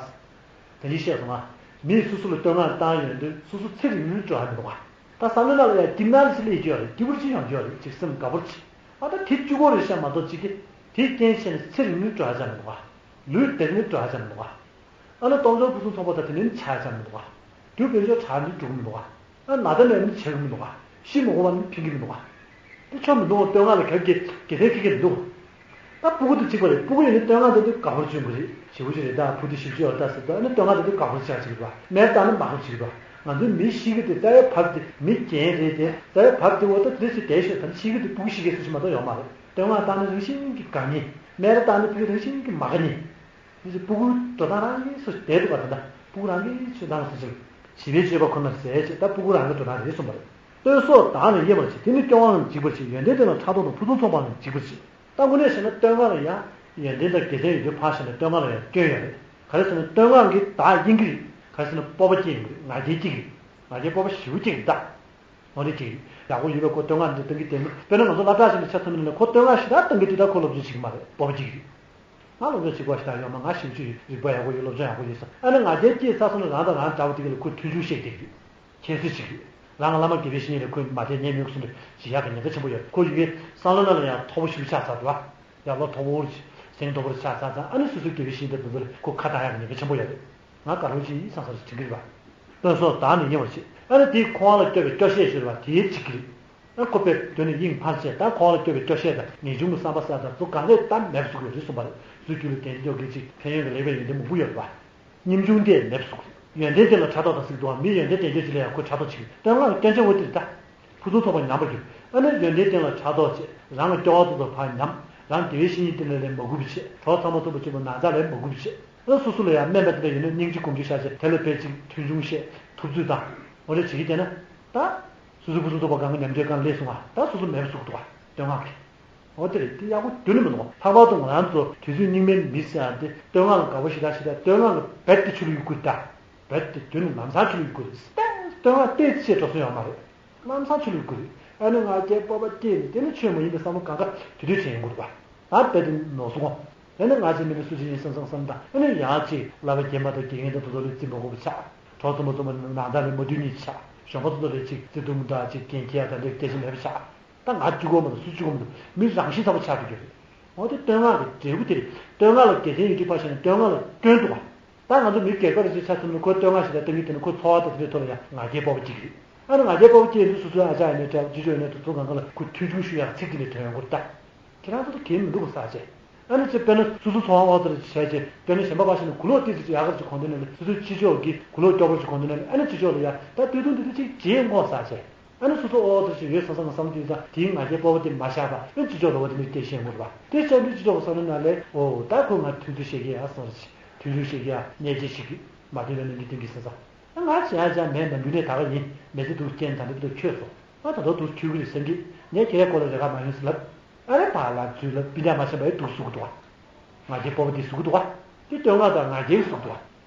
དེ་ཡིས་ཤེས་སོང་ང་། མིས་སོ་སོ་ལ་བསྟོད་བསྔགས་བཏང་ཡོང་དུས་སོ་སོ་ཚེ་རིང་མོའི་སྤྲོ་བ་མི་འདུག་ག་ད་བསམ་བློའི་ནང་ལ་ཡང་སྐྱིད་སྣང་ཞིག་སླེབས་ཀྱི་ཡོད་རེད། སྐྱིད་པོ་ཅིག་ཡོང་གི་ཡོད་རེད། ཅིག་སེམས་དགའ་པོ་ཅིག་ཨ་ད་དེ་གཅིག་པོ་རེད་ཤག་མ་གཏོགས་ཅིག་གིས་དེའི་རྐྱེན་བྱས་ནས་ཚེ་རིང་མོའི་སྤྲོ་བ་ཅང་མི་འདུག་ག་ལུས་བདེ་མོའི་སྤྲོ་བ་ཅང་མི་འདུག་ག་ཨ་ནི་སྟོབས་འབྱོར་ཕུན་སུམ་ཚོགས་པ་དང་དེ་འདྲའི་ཆ་ཅང་མི་འདུག་ག་རྒྱུ་དཔལ་འབྱོར་དྲག་ནི་འགྲོ་གི་མི་འདུག་ག་ཨ་ན་ད་ནས་ནི་བྱེད་ཀྱི་མི་འདུག་ག་ཤི་མི་དགོས་པ་ནི་ཕན་གྱི་མི་འདུག་ག་དེ་ཆོ་མི་འདུག་ག་དཔེ་ང་ལ་གལ་གེ་གེ་ཐེ་ཁེ་གེ་མི་འདུག་ག་ད་སྤུ་གུ་དང་གཅིག་པ་རེད། སྤུ་གུ་ཡིན་ན་བསྟོད་བསྔགས་དེ་དུས་དགའ་པོར་བྱུང་གི་རེད། ཞེ་པོ་ཅིག་རེད། ད་བུ་དེ་ཞེ་པོ་ཅིག་ཡོད་ད་ཟེར་དུས་ཨ་ནི་བསྟོད་བསྔགས་དེ་དུས་དགའ་པོར་ཆགས་ཅིག་རེད་པ། མེད་ད་ནི་མ་དགའ་ཅིག་རེད་པ། ང་ཚོའི་མི་ཤི་གི་དེ་རྩ་བའི་བབ་དེ་མི་རྒན་རེད་དེ། རྩ་བའི་བབ་དེ་འོ་ད་དེ་ཚོ་བསྡད་ཤོག་ད་ཤི་གི་དེ་སྤུ་གུ་ཤི་གི་སུ་ཞིག་མ་གཏོགས་ཡོད་མ་རེད། བསྟོད་བསྔགས་བཏང་ན་རང་བཞིན་གྱིས་དགའ་ཉེ། སྨད་ར་བཏང་ན་ཕ་གི་རང་བཞིན་གྱིས་མ་དགའ་ཉེ། དེ་ཚོ་སྤུ་གུ་འགྲོ་སྟངས་རང་གིས་སུ་བསྡད་འདུག་ག་ད་ལྟ་སྤུ་གུ་རང་གིས་ཆུ་བཏང་སུ་ཞིག་བྱིས་པའི་སྤྱོད་པ་ཁོ་ནར་ཟད་ཅེས་ད་སྤུ་གུ་རང་གི་འགྲོ་སྟངས་རེད་གསུངས་པ་རེད། བསྟོད་སོགས་བདག་ནི་དབྱེ་བར་བྱེད། དེ་ནི་སྐྱོ་བའམ་འཇིགས་པར་བྱེད། ཡོན་ཏན་དེ་ལ་ཕྲག་དོག་དང་ཕུན་སུམ་ཚོགས་པའང་འཇིགས་པར་བྱེད། ད་དངོས་གནས་བྱས་ན་བསྟོད་བསྔགས་ལ་ཡང་ཡོན་ཏན་དང་དགེ་མཚན་ཡོད་དུས་ཕར་བཞག་ནས་བསྟོད་བསྔགས་ལ་ཡང་སྐྱོན་ཡོད་རེད། ག་རེ་ཟེར་ན་བསྟོད་བསྔགས་ཀྱིས་བདག་གཡེང་གི་རེད། ག་རེ་ཟེར་ན་སྤོབས་པ་སྐྱེ་ཡོང་གི་རེད། ང་རྒྱལ་སྐྱེ་གི་རེད། ང་རྒྱལ་སྤོབས་པ་ཞེ་པོ་སྐྱེ་གི་རེད་ད། འོ་རེད་ཅིག་ཡག་པོ་ཡོད་པའི་ཁོ་བསྟོད་བསྔགས་འདི་གཏོང་གི་བསྟན་ནི་དཔེར་ན་ང་ཚོ་སློབ་གྲྭ་ཞིག་ནས་ཆ་མཚོན་ན་ཁོ་བསྟོད་བསྔགས་ཞེ་དྲག་གཏོང་གི་འདུག་ད་ཁོ་སློབ་སྦྱོང་བྱེད་ཀྱི་མ་རེད། སྤོབས་པ་སྐྱེ་གི་རེད། ང་སློབ་སྦྱོང་བྱེད་དགོས་ཞེ་དྲག་ཡོད་མ། ང་ཞེ་པོ་ཅིག་རིག་པ་ཡག་པོ་ཡོད། སློབ་སྦྱོང་ཡག་པོ་ཡོད་ཟེར། ཨ་ནི་ང་རྒྱལ་སྐྱེས་ཚར་སོང་ན་རང་དང་རང་འདྲ་བོ་དེ་ག་ལ་ཁོས་མཐུན་འཇུག་བཤད་བསྡད་ཀྱི་རེད། ཁྱད་གསོད་བྱེད་ཀྱི་རེད། རང་གི་བླ་མ་དགེ་བའི་བཤེས་གཉེན་ལ་ཁོས་མ་བསྡད་ཉན་མི་དགོས་སོང་ལ་ཞེ་ཡག་གི་ཉེན་ཁ་ཆེན་པོ་ཡོད། ཁོ་ཡི་གེ་བསམ་བློ་ནང་ལ་ཡང་མཐོ་པོ་ཞེ་པོ་ཆགས་ཚར་འདུག་ཨ། ཡག་སློབ་མཐོ་པོ་རེད། སེང་མཐོ་པོ་རེད་ཆགས་ཚར་ཙང་ཨ་ནི་སོ་སོའི་དགེ་བའི་བཤེས་གཉེན་དང་དེ་ཚོ་ལ་ཁོ་ཁ་བཏང་ཡག་གི་ཉེན་ཁ་ཆེན་པོ་ཡོད་རེད། ང་དགའ་རབ་ཅིག་ཡིན་བསམ་བསམ་ཞིག་དྲན་གྱི་རེད་པ། བསྟོད་སོགས་བདག་ནི་དབྱེ་བར་བྱེད། ཨ་ནི་དེའི་ཁོ་བོ་ལ་སྐྱོ་བའི་སྐྱོ་ཤས་ཤོར་བ་དེའི་འཇིགས་ཀྱི་རེད། ཨ་ཁོ་པས་དོན་ནི་དབྱིངས་ཕར་བཅད་ད་ཁོ་བོ་ལ་སྐྱོ་བའི་སྐྱོ་ཤས་དང་ངེས་འབྱུང་གི་བསམ་པ་ཟེར་དང་ཚོ་གང་ལས་ད་མེད་པ་བཟོ་དགོས་རེད་གསུངས་པ་རེད། སུ་རྒྱུད་ལ་དལ་འབྱོར་གྱི་ཅིག་ཕན་ཡོན་གྱི་ལེགས་པའི་ཡོན་ཏན་མང་པོ་ཡོད་རེད་པ། སྙེམས་ཆུང་དེ་མེད་པ་བཟོ་དགོས་རེད། ཡོན་ཏན་དེ་ལ་ཕྲག་དོག་དང་ཟེར་གྱི་འདུག་བ། མི་ཡོན་ཏན་ལྡན་རྒྱུ་ཅིག་ལ་ཡང་ཁོས་ཕྲག་དོག་བྱེད་ཀྱི་རེད། བསྟོད་བསྔགས་ཀྱི་སྐྱོན་ཆ་འོ་དེ་རེད་ད། ཕུན་སུམ་ཚོགས་པ་ཉམས་པར་འགྱུར། ཨ་ནི་ཡོན་ཏན་ཅན་ལ་ཕྲག་དོག་བྱེད། རང་ལ་སྐྱོ་བ་ཏོག་ཙམ་ཕར་ཉམས། རང་དགེ་བའི་བཤེས་གཉེན་དེ་ལ་ལས་མ་གུས་པ་བྱེད། གྲོགས་ཚང་མ་ཚོགས་པ་གཅིག་པུ་ནང་ཚགས་ལས་མ་གུས་པ་བྱེད། ཨ་སོ་སོ་ལ་ཡང་སྨན་པ་དེ་འདྲ་ཡོད་ན་སྙིང་རྗེ་དགོངས་རྒྱུ་ཤར་བྱེད། དེ་ལ་དཔེ་གཅིག་མཐུན་འཇུག་བཤད། ཐུབ་ཚོད་དང་། འོ་རེ་བྱེད་ཀྱི་བསྡད་ན། ད། སོ་སོ་ཕུན་སུམ་ཚོགས་པ་གང་གི་ཉམས་འགྱུར་གང་སླེབས་སོང་བ། ད་སོ་སོ་མེད་པ་བཟོ་གི་འདུག་བ། བསྟོད་བསྔགས་ཀྱིས། འོ་དེ་རེད། དེ་ཡག་པོ་རྒྱུན་ནས་མི་འདུག་ལྷག་པར་དུ་ང་རང་ཚོ་དུས་ཚོད་སྙིགས་མའི་མི་ཟེར་ཡ་དེ་བསྟོད་བསྔགས་ལ་དགའ་པོ་ཞེ་དྲག་ཞེ་དྲག་བསྟོད་བསྔགས་ལ་རྦད་དེ་ཆུ་ལ་གཡུག་དགོས་ད། རྦད་དེ་རྒྱུན་ནས་ལམ་སང་ཆུ་ལ་གཡུག་དགོས་རེད། བསྟན་བསྟོད་བསྔགས་བལྟས་ཚེ་འགྲོ་སོང་ཡོད་མ་རེད། ལམ་སང་ཆུ་ལ་གཡུག་དགོས་རེད། ཨ་ནི་ང་རྒྱལ་སྤོབས་པ་སྐྱེས་ནས་དེ་ནི་ཆོས་མ་ཡིན་པའི་བསམ་བློ་གང་ག་དུས་དུས་བྱེད་ཡོང་དགོས་རེད་པ། ད་རྦད་དེ་ནོར་སོང་ངོ་། ཨ་ནི་ང་ཆེ་མི་ནི་སུ་ཞིག་ཡིན་བསམ་བསམ་བསམ་དང་ཨ་ནི་ཡང་ཅིག་བསླབ་པ་རྒན་པ་དང་དགེ་རྒན་དང་དེ་ཚོ་ལ་རྩིས་མ་དགོས་པ་ཆགས། གྲོགས་ཚོ་མ་ཚོ་མ་ནང་དག་ལས་མ་བསྡུས་ཉིད་ཆགས། གཞོན་པ་ཚོ་ལ་རེ་ཅིག་བརྩེ་དུང་འདྲ་ཅིག་འགན་འཁྱེར་ཡ་དང་འདྲ་སྐད་ཆ་མེད་པ་ཆགས། ད་ང་གཅིག་པོ་མ་གཏོགས་སུ་གཅིག་པོ་མ་གཏོགས་མི་རང་བཞིན་ལྟ་བུ་ཆགས་འགྲོ་གི་རེད། འོ་དེ་བསྟོད་བསྔགས་ཀྱི་འབྲས་བུ་དེ་རེད། བསྟོད་བསྔགས་ལ་དགེ་མཚན་ཡོད་དུས་ཕར་བཞག་ནས་བསྟོད་བསྔགས་ལ་སྐྱོན་འདུག་བ། ད་ང་ཚོ་མི་སྒེར་པ་རེ་ཞིག་ཆ་མཚོན་ན་ཁོས་བསྟོད་བསྔགས་ཞིག་ལ་བཏང་གི་དེ་ནི་ཁོའི་འཚོ་བ་དང་དེ་འདྲའི་ཐོག་ལ་ཡང་ང་རྒྱལ་སྤོབས་པ་སྐྱེ་གི་རེད། ཨ་ནི་ང་རྒྱལ་སྤོབས་པ་སྐྱེ་ཡིན་དུས་སོ་སོའི་ཨ་ཅག་ཡིན་ནའི་འདྲ་ཅི་ཅོ་ཡིན་ནའི་དུ་ཚོ་གང་ག་ལ་ཁོས་མཐུན་འཇུག་ཞུ་ཡག་ཚིག་དེ་ནི་དོན་ཡོང་གི་རེད་ད། ཁྱེད་རང་ཚོ་ལ་གལ་མི་འདུག་ག་ཟེར་བྱས། ཨ་ནི་ཅིག་དཔེར་ན་སོ་སོ་འཚོ་བ་ཨོ་ཙི་རེ་བྱས་བྱས་དཔེར་ན་གཞན་པ་ཕར་ཕྱིན་ནས་གུ་ལོག་ཏིག་ཙི་ཅིག་ཡག་ག་ཅིག་གོ་འདུག་ནས་ལ་སོ་སོའི་ཅི་ཅོ་གི་གུ་ལོག་སྐྱོ་པོ་ཅིག་གོ་འདུག་ནས་ལ་ཨ་ནི་ཅི་ཅོ་ལ་ཡ་ད་སྟོད་ཐུང་འདི་འདྲ་ཅིག་བྱེད་ངོ་ཟེར་བྱས། ཨ་ནི་སོ་སོ་ཨོ་ཙི་ཅིག་ཡོད་བསམ་བསམ་བསམ་དུས་ཙང་དེའི་ང་རྒྱལ་སྤོབས་པ་དེ་མ་བཞག་པ་ཨ་ནི་ཅི་ཅོ་ལ་བ་དེ་འདྲ་སྐད་བཤད་ངོ་རེད་པ། དེ་བཤད་དུས་ཅི་ཅོ་གི་བསམ་བློ་ནང་ལས་ཨོ་ད་ཁོས་ང་མཐུན་ཚུལ་བཤད་ཀྱི་ཡ་བསམ་རེ་བྱས་མཐུན་ལུགས་བཤད་ཀྱི་ཡ་གནས་སྐྱེལ་བྱེད་ཀྱི་མ་མཐུན་པའི་ནང་གི་སྟེང་གི་སེམས་ཙང་། ང་བྱས་ཡ་ཅང་མེད་ན་མི་ནས་ད་ག་ཡིན་མེད་ཚེ་འདུག་རྐྱེན་ད་འདི་འདུག་ཁྱོད་སོ། ང་ད་དུང་དུ་ཁྱོད་ཀྱི་རེད་སེམས་ཀྱི། ངས་ཁྱེད་རའི་སྐོར་ལ་རེ་ཁ་མ་ཡོང་ཟེར་ལབ། ཨ་རེ་བ་ལ་ཚུལ་ལ་སྤུན་ཀྱག་མ་ཤེས་པ་ཡི་འདུག་གཟུགས་འདུག་བ། ང་རྒྱལ་སྤོབས་པ་འདི་གཟུགས་འདུག་བ། དེ་བསྟོད་བསྔགས་དང་ང་རྒྱལ་གྱི་གཟུགས་འདུག་བ།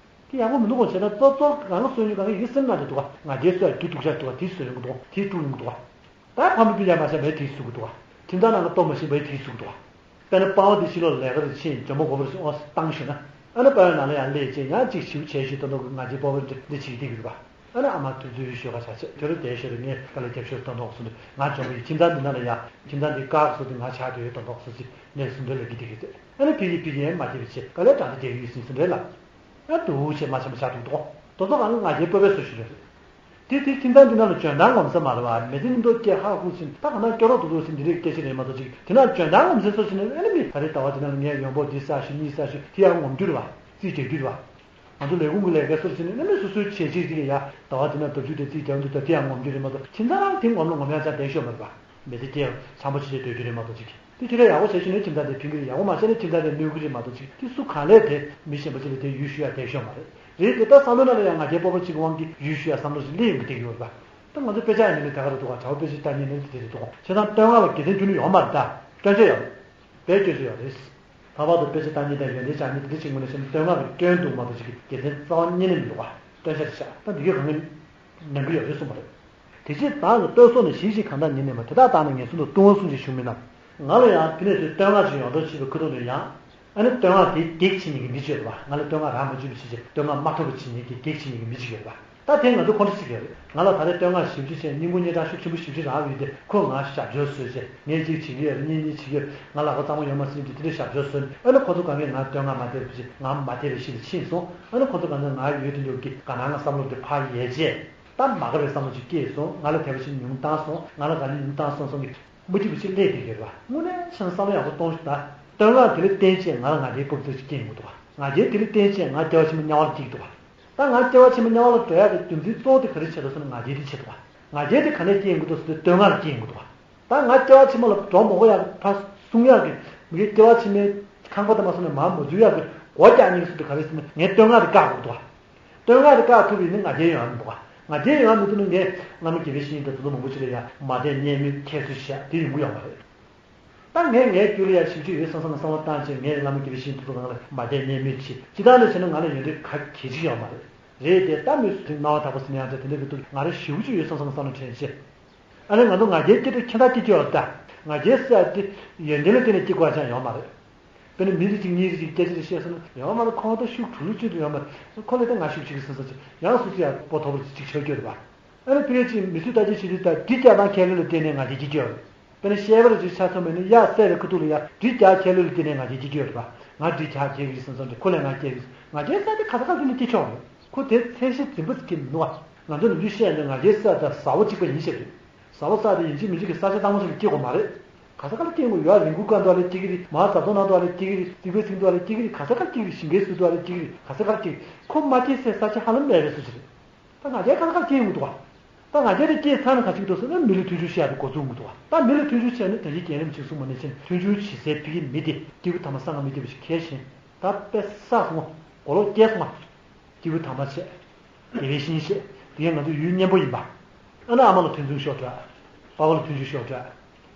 དེ་ཡག་པོ་མི་འདུག་གོ་བྱས་ན་གཙོ་གཙོ་གང་ག་སོ་ཉུལ་གང་ག་ཡི་སེམས་ནང་དུ་འདུག་བ། ང་རྒྱལ་གསོ་ཡ་རྒྱུ་སྡུག་ཤ་འདུག་བ་དེ་གསོ་ཡོང་གི་འདུག་བ་དེ་དཀྲུག་ཡོང་གི་འདུག་བ། ད་ཕ་མ་སྤུན་ཀྱག་མ་ཤེས་པ་ཡི་དེ་གཟུགས་འདུག་བ། ཁྱིམ་ཚང་ནང་གི་ལྟོ་མ་ཤེས་པ་ཡི་དེ་གཟུགས་འདུག་བ། དཔེར་ན་པ་ཝང་དེ་ཕྱི་ལོགས་ལས་ཀ་རེ་ཕྱིན་འཇོན་པོ་གོ་བ་རེ་ཨོ་བཏང་ཞུས་ན། ཨ་ནི་པ་ཝང་ནང་ལ་ཡང་སླེབས་རྗེས་ཡང་གཅིག་ཞིབ་བྱས་ཞུས་ད་ནོ་གི་ང་རྒྱལ་སྤོབས་པ་འདི་འདི་བྱེད་ཀྱི་བསྡད་ཀྱི་རེད་པ། ཨ་ནི་ཨ་མ་དུས་ཚོད་ཡོད་ཤོད་ཁ་བྱ་ཆེ་དེ་རུ་བསྡད་ཤོད་རེ་ངས་དཀའ་ལས་རྒྱབ་ཤོད་ད་ནོ་གསུངས་ཏེ་ང་འཇོན་པོ་ཡི་ཁྱིམ་ཚང་འདི་ནང་ལ་ཡ་ཁྱིམ་ཚང་འདི་བཀག་སོ་དེ་ང་ཆགས་དུ་ཡོད་ད་ནོ་གསུངས་ཅིག་ངས་གསུང་དོན་ལ་གི་དེ་གི་དེ་ཨ་ནི་ཕི་གི་ཕི་གི་ཡན་མ་སྐྱེ་བའི་ཆེད་དཀའ་ལས་དྲང་དེ་རྒྱལ་ཡུལ་ཟིན་སུ་འདྲེ་ལ་ཨ་དུ་ཆེ་མ་ཆེན་པོ་ཆགས་འདུག་དོ་དོ་གང་ང་རྒྱལ་སྤོབས་པའི་སུ་ཞིག་རེད། དེ་དེ་ཁྱིམ་ཚང་འདི་ནང་ལ་འཇོན་ཐང་ངོམ་ས་མ་རེད་བ། མི་ཚེ་སྙིང་སྟོབས་སྐྱེ་ཧ་ཧུ་ཕྱིན་ད་ག་ན་སྐྱོ་རོགས་དུ་དུ་ཕྱིན་འདི་རིགས་སྐད་ཆ་རེད་མ་གཏོགས་ཅིག་དེ་ན་འཇོན་ཐང་ངོམ་ས་སོ་ཕྱིན་ནས་ཨ་ནི་མི་ད་རེས་ཟླ་བ་དེ་ནང་ལ་ངས་ཡོང་འབབ་འདི་ས་ཞུ་གཉིས་ས་ཞུ་དེ་ཡང་ངོམ་རྒྱུ་རེད་བ། རྩིས་རྒྱག་རྒྱུ་རེད་བ། ང་ཚོ་ལས་ཁུངས་ཀྱི་ལས་ཀའི་སོ་ཕྱིན་ནས་ཨ་ནི་སོ་སོའི་བྱས་རྗེས་ཅིག་ཡ་ཟླ་བ་དེ་ནང་བདག་རྒྱུ་དེ་རྩིས་རྒྱག་འདུག་ད་དེ་ཡང་ངོམ་རྒྱུ་རེད་མ་གཏོགས་ཁྱིམ་ཚང་རང་དེ་ངོམ་ལ་ངོམ་ཡ་ཆ་བསྡད་ཤོག་མ་རེད་བ། མི་ཚེ་སྐྱེལ་འཚམ་པོ་ཅིག་བྱས་སྡོད་རྒྱུ་རེད་མ་གཏོགས་ཅིག་དེ་ཁྱེད་རང་ཡག་པོ་བྱས་ཤེས་ནས་ཁྱིམ་ཚང་དེ་ཕན་གྱི་རེད། ཡག་པོ་མ་བྱས་ནས་ཁྱིམ་ཚང་དེ་གནོད་ཀྱི་རེད་མ་གཏོགས་ཅིག་དེ་སུ་གང་ལས་དེ་མི་གཞན་པ་ཅིག་ལ་དེ་ཡུལ་ཞུ་ཡ་བསྡད་ཤོག་མ་རེད། རེད་དེ་ད་བསམ་བློ་ནང་ལ་ཡང་ང་རྒྱལ་སྤོབས་པ་གཅིག་གི་དབང་གིས་ཡུལ་ཞུ་ཡ་བསམ་བློ་ཞིག་སླེབས་ཡོང་གི་བསྡད་ཀྱི་ཡོད་རེད་པ། ད་ང་ཚོ་དཔེ་ཆ་ཡང་མི་ལ་དེ་ག་རེ་འདུག་ག་དྲ་བ་དཔེ་ཆ་ལྟ་མཁན་ནི་དེ་རེད་འདུག་ག་བྱས་ཙང་བསྟོད་བསྔགས་ལ་དགེ་མཚན་རྒྱུན་ནས་ཡོད་མ་རེད་ད། སྐྱོན་ཆ་ཡོད་རེད། བས་སྐྱོན་ཆ་ཡོད་རེད། ལྷག་པར་དུ་དཔེ་ཆ་ལྟ་མཁན་དང་ཡོན་ཏན་བཅག་མཁན་དེ་འདྲ་ཅིག་ངོས་ནས་བཤད་ན་བསྟོད་བསྔགས་ཀྱི་སྐྱོན་འདུག་མ་གཏོགས་ཅིག་གི་དགེ་མཚན་རྩ་བ་ཉིད་ནས་མི་འདུག་ག་སྐྱོན་ཆ་རེད་ཤག་ད་འདི་གའི་གང་གི་ནང་གི་ཡོད་རེད་གསུངས་པ་རེད། དེ་ཕྱིར་བདག་ནི་བསྟོད་སོགས་ནི་ཞིང་བཞིན་གང་དག་ཉིད་གནས་མ། དེ་དག་བདག་ནི་ངན་སོང་དུ་ལྟུང་བ་སུ་ཞིག་ཞུ་མིན་ནམ། ང་ལ་ཡང་དེ་ནས་ཚུར་བསྟོད་བསྔགས་ཤིག་ཡོང་འདོད་བྱེད་པའི་ཁ་ཐུག་ནས་ཡང་། ཨ་ནི་བསྟོད་བསྔགས་དེ་གེགས་བྱེད་མཁན་གྱི་མི་ཅིག་ཡོད་རེད་པ། ང་ལ་བསྟོད་བསྔགས་རག་མ་བཅུག་པ་ཞིག་བྱས་བསྟོད་བསྔགས་མ་ཐོབ་པ་བྱེད་མཁན་གྱི་གེགས་བྱེད་མཁན་གྱི་མི་ཅིག་ཡོད་རེད་པ། ད་དེ་ང་ཚོ་ཁོ་འདྲ་ཅིག་ཡོད་རེད། ང་ལ་ད་རེས་བསྟོད་བསྔགས་ཞེ་པོ་ཅིག་བྱས་སྙིང་པོ་སྙིང་གྲགས་ཤུགས་ཆེན་པོ་ཞེ་པོ་ཅིག་རག་ཡོད་དེ་ཁོས་ང་ཞབས་ཞུ་བཟོས་བྱས་ངས་གཅིག་བྱེད་ཀྱི་ཡོད་རེད་གཉིས་གཉིས་བྱེད་ཀྱི་ཡོད་རེད་ང་ལ་ཁོ་ཚོ་གང་གས་ང་བསྟོད་བསྔགས་མ་ཐོབ་པ་བྱས་ཨ་ནི་ཁོ་ཚོ་གང་གས་ང་བསྟོད་བསྔགས་མ་ཐོབ་པ་བྱས་ང་མ་དད་པའི་གཞི་ལ་ཕྱིན་སོང་ཨ་ནི་ཁོ་ཚོ་གང་གས་ང་ཡོད་དེ་འདྲ་གི་ག་ན་ང་བསམ་བློ་དེ་ཕར་ཡལ་བྱས། ད་མ་དགའ་བའི་བསམ་བློ་ཅིག་སྐྱེས་སོང་། ང་ལ་དད་པ་ཅིག་ཉུང་བཏང་སོང་། ང་ལ་དགའ་ཉེ་ཉུང་བཏང་སོང་སོང་གི་མ་འགྲིག་པ་ཅིག་སླེབས་བསྡད་ཡོད་པ། དངོས་གནས་བྱས་ན་བསམ་བློ་ཡག་པོ་གཏོང་ཤོག་ད། བསྟོད་བསྔགས་དེ་ལ་བརྟེན་བྱས་ང་ལ་ང་རྒྱལ་སྤོབས་པ་ཅིག་སྐྱེ་ཡོང་གི་འདུག་བ། ང་རྒྱལ་དེ་ལ་བརྟེན་བྱས་ང་བདེ་བ་ཆེན་པོ་དམྱལ་བ་ལ་སྐྱེ་གི་འདུག་བ། ད་ང་སྐྱེ་བ་ཕྱི་མ་དམྱལ་བ་ལ་འགྲོ་ཡག་གི་རྒྱུ་མཚན་གཙོ་བོ་དེ་ག་རེ་བྱེད་དགོས་ཟེར་ན་ང་རྒྱལ་དེ་བྱེད་དགོས། ང་རྒྱལ་དེ་ག་ནས་སྐྱེ་ཡོང་གི་འདུག་ཟེར་ན་བསྟོད་བསྔགས་ལ་སྐྱེ་ཡོང་གི་འདུག་ད་ང་སྐྱེ་བ་ཕྱི་མ་ལ་འགྲོ་མང་པོ་ཡག་གི་ཕར་གསུང་ཡག་གི་མི་གའི་སྐྱེ་བ་ཕྱི་མའི་ཁང་པ་དེ་མ་སོང་ནས་མར་མ་འཛུལ་ཡག་གི་སྒོ་རྒྱག་ཉེན་ཟེར་དུས་ག་རེ་ཟེར་ན་ངས་བསྟོད་བསྔགས་དེ་བཀག་དགོས་འདུག་བསྟོད་བསྔགས་དེ་བཀག་ཐུབ་པ་ཡིན་ན་ང་རྒྱལ་ཡོང་ཡག་མི་འདུག་ང་རྒྱལ་ཡོང་ཡག་མི་འདུག་ན་ངས་བླ་མ་དགེ་བའི་བཤེས་གཉེན་དང་དེ་ཚོ་མང་པོ་ཅིག་ལ་ཡང་མ་དད་བརྙས་སྨོད་ཁྱད་གསོད་བྱེད་ཡག་དེ་ཡོང་གི་ཡོད་མ་རེད། ད་ངས་ངའི་རྒྱུད་ལ་ཡང་ཞེ་པོ་ཅིག་ཡོད་བསམ་བསམ་ལ་བསམ་བློ་བཏང་བྱས་ངས་བླ་མ་དགེ་བའི་བཤེས་གཉེན་དེ་ཚོ་གང་ལ་མ་དད་བརྙས་སྨོད་བྱེད་ཅི་ལྟར་ལས་བྱས་ན་ང་ལ་ཡོན་ཏན་ག་གེ་ཅིག་ཡོད་མ་རེད། རེད་དེ་ད་མི་སུ་དེ་སྣང་བ་དག་པ་ཟེར་ན་ཡང་འདྲ་དེ་འདྲ་གི་འདུག་ང་རང་ཞེ་པོ་ཅིག་ཡོད་བསམ་བསམ་བསམ་བློ་དྲན་བྱས། ཨ་ནི་ང་ཚོ་ང་རྒྱལ་སྐྱེ་དུས་ཁྱད་མཚར་སྐྱེ་ཀྱི་ཡོད་ད། ང་རྒྱལ་ཟེར་ཡ་དེ་ཡོན་ཏན་ལ་བརྟེན་ནས་སྐྱེ་དགོས་ཡ་ཅང་ཡོད་མ་རེད། དཔེར་ན་མི་རེ་གཅིག་གཉིས་རེ་གཅིག་སྐད་ཆ་རེ་བཤད་སོང་ན་ཡོད་མ་རེད། ཁོང་ད་ཤུགས་དྲུག་ལོ་གཅིག་ཏུ་ཡོད་མ་རེད། ཁོ་ལས་ད་ང་ཤུགས་ཆེ་གི་ཟེར་ས་ཅིག་ཡང་སུ་ཚོ་ཡང་སྤོ་ཐོབ་པ་ཅིག་ཆོག་རྒྱུ་རེད་པ། ཨ་ནི་ཕ་གི་ཅིག་མི་ཚོས་ལྟ་ཅི་བྱེད་དུས་ད་འགྲིག་རྒྱག་སྟངས་ཁྱད་ལོས་ལ་བརྟེན་ནས་ང་རྒྱལ་སྐྱེ་ཀྱི་ཡོད་རེད། དཔེར་ན་བཤད་པ་རེ་ཅིག་ཆ་མཚོན་པ་ཡིན་ན་གཡག་བསད་པའི་ཁ་ཐུག་ལ་ཡང་འགྲིག་རྒྱག་ཁྱད་ལོས་ལ་བརྟེན་ནས་ང་རྒྱལ་སྐྱེ་ཀྱི་ཡོད་རེད་པ། ང་འགྲིག་རྒྱག་ཁྱད་ཀྱི་རེད་བསམ་བསམ་དེ་ཁོ་ལས་ང་སྐྱེ་གི་ང་རྒྱལ་ཟེར་དེ་ག་ས་ག་ལ་བརྟེན་ནས་སྐྱེ་ཆོག་རེད། ཁོ་དེ་ཚད་གཞི་འཛིན་པ་ཟེར་གྱི་མི་འདུག་བ། ང་ཚོ་ནམ་རྒྱུན་བཤད་ཡོང་དུས་ང་རྒྱལ་ཟེར་ཡ་ད་ཟ་བོ་གཅིག་པ་ཡིན་བཤད་དུས། ཟ་བོ་ཟེར་དེ་ཡིན་གཅིག་མིན་གཅིག་གི་ས་ཆ་གཙང་མ་ཞིག་ལ་སྐྱེ་དགོས་མ་རེད། ག་ས་ག་ལ་སྐྱེ་དགོས་ཡོད། རི་མགོ་ཀ་འདྲ་ལ་སྐྱེ་གི་རེད། མར་ཟབ་ཏོག་ནང་དུ་ལ་སྐྱེ་གི་རེད། རྩིག་པའི་ཚིག་འདྲ་ལ་སྐྱེ་གི་རེད། ག་ས་ག་ལ་སྐྱེ་གི་རེད། ཞིང་ཁའི་ཟུར་དུ་ལ་སྐྱེ་གི་རེད། ག་ས་ག་ལ་སྐྱེ་གི་རེད། ཁོ་མ་སྐྱེ་སའི་ས་ཆ་ཧ་ལམ་མེད་པའི་བཟོ་ཞིག་རེད། ད་ང་རྒྱལ་ག་ས་ག་ལ་སྐྱེ་ཡོང་གི་འདུག་བ། ད་ང་རྒྱལ་དེ་སྐྱེས་ཚར་ན་ག་ཅིག་འདུག་ཟེར་ན་མི་ལ་མཐུན་འགྱུར་བཤད་ཡག་དེ་འགོ་བཙུགས་ཡོང་གི་འདུག་བ། ད་མི་ལ་མཐུན་འགྱུར་བྱས་ན་ད་གིན་རྒན་རིམ་ཅིག་གསུངས་པ་ནང་བཞིན་མཐུན་འགྱུར་བྱེད་སའི་ཕ་གི་མི་དེ་སྐྱེས་བུ་ཐ་མ་གསང་སྔགས་མི་སྐྱེ་བ་ཞིག་གལ་ཆེན། ད་དཔེ་བསགས་སོང་ང་། མགོ་ལོག་སྐྱེས་སོང་ང་། སྐྱེས་བུ་ཐ་མ་བྱས། དགེ་བའི་བཤེས་གཉེན་བྱས། དེ་གའི་ང་ཚོ་ཡུལ་གཉན་པོ་ཡིན་པ། ཨ་ནི་ཨ་མ་ལ་མཐུན་འགྱུར་ཤོར་འགྲོ། པ་ཕ་ལ་མཐུན་འགྱུར་ཤོར་འགྲོ།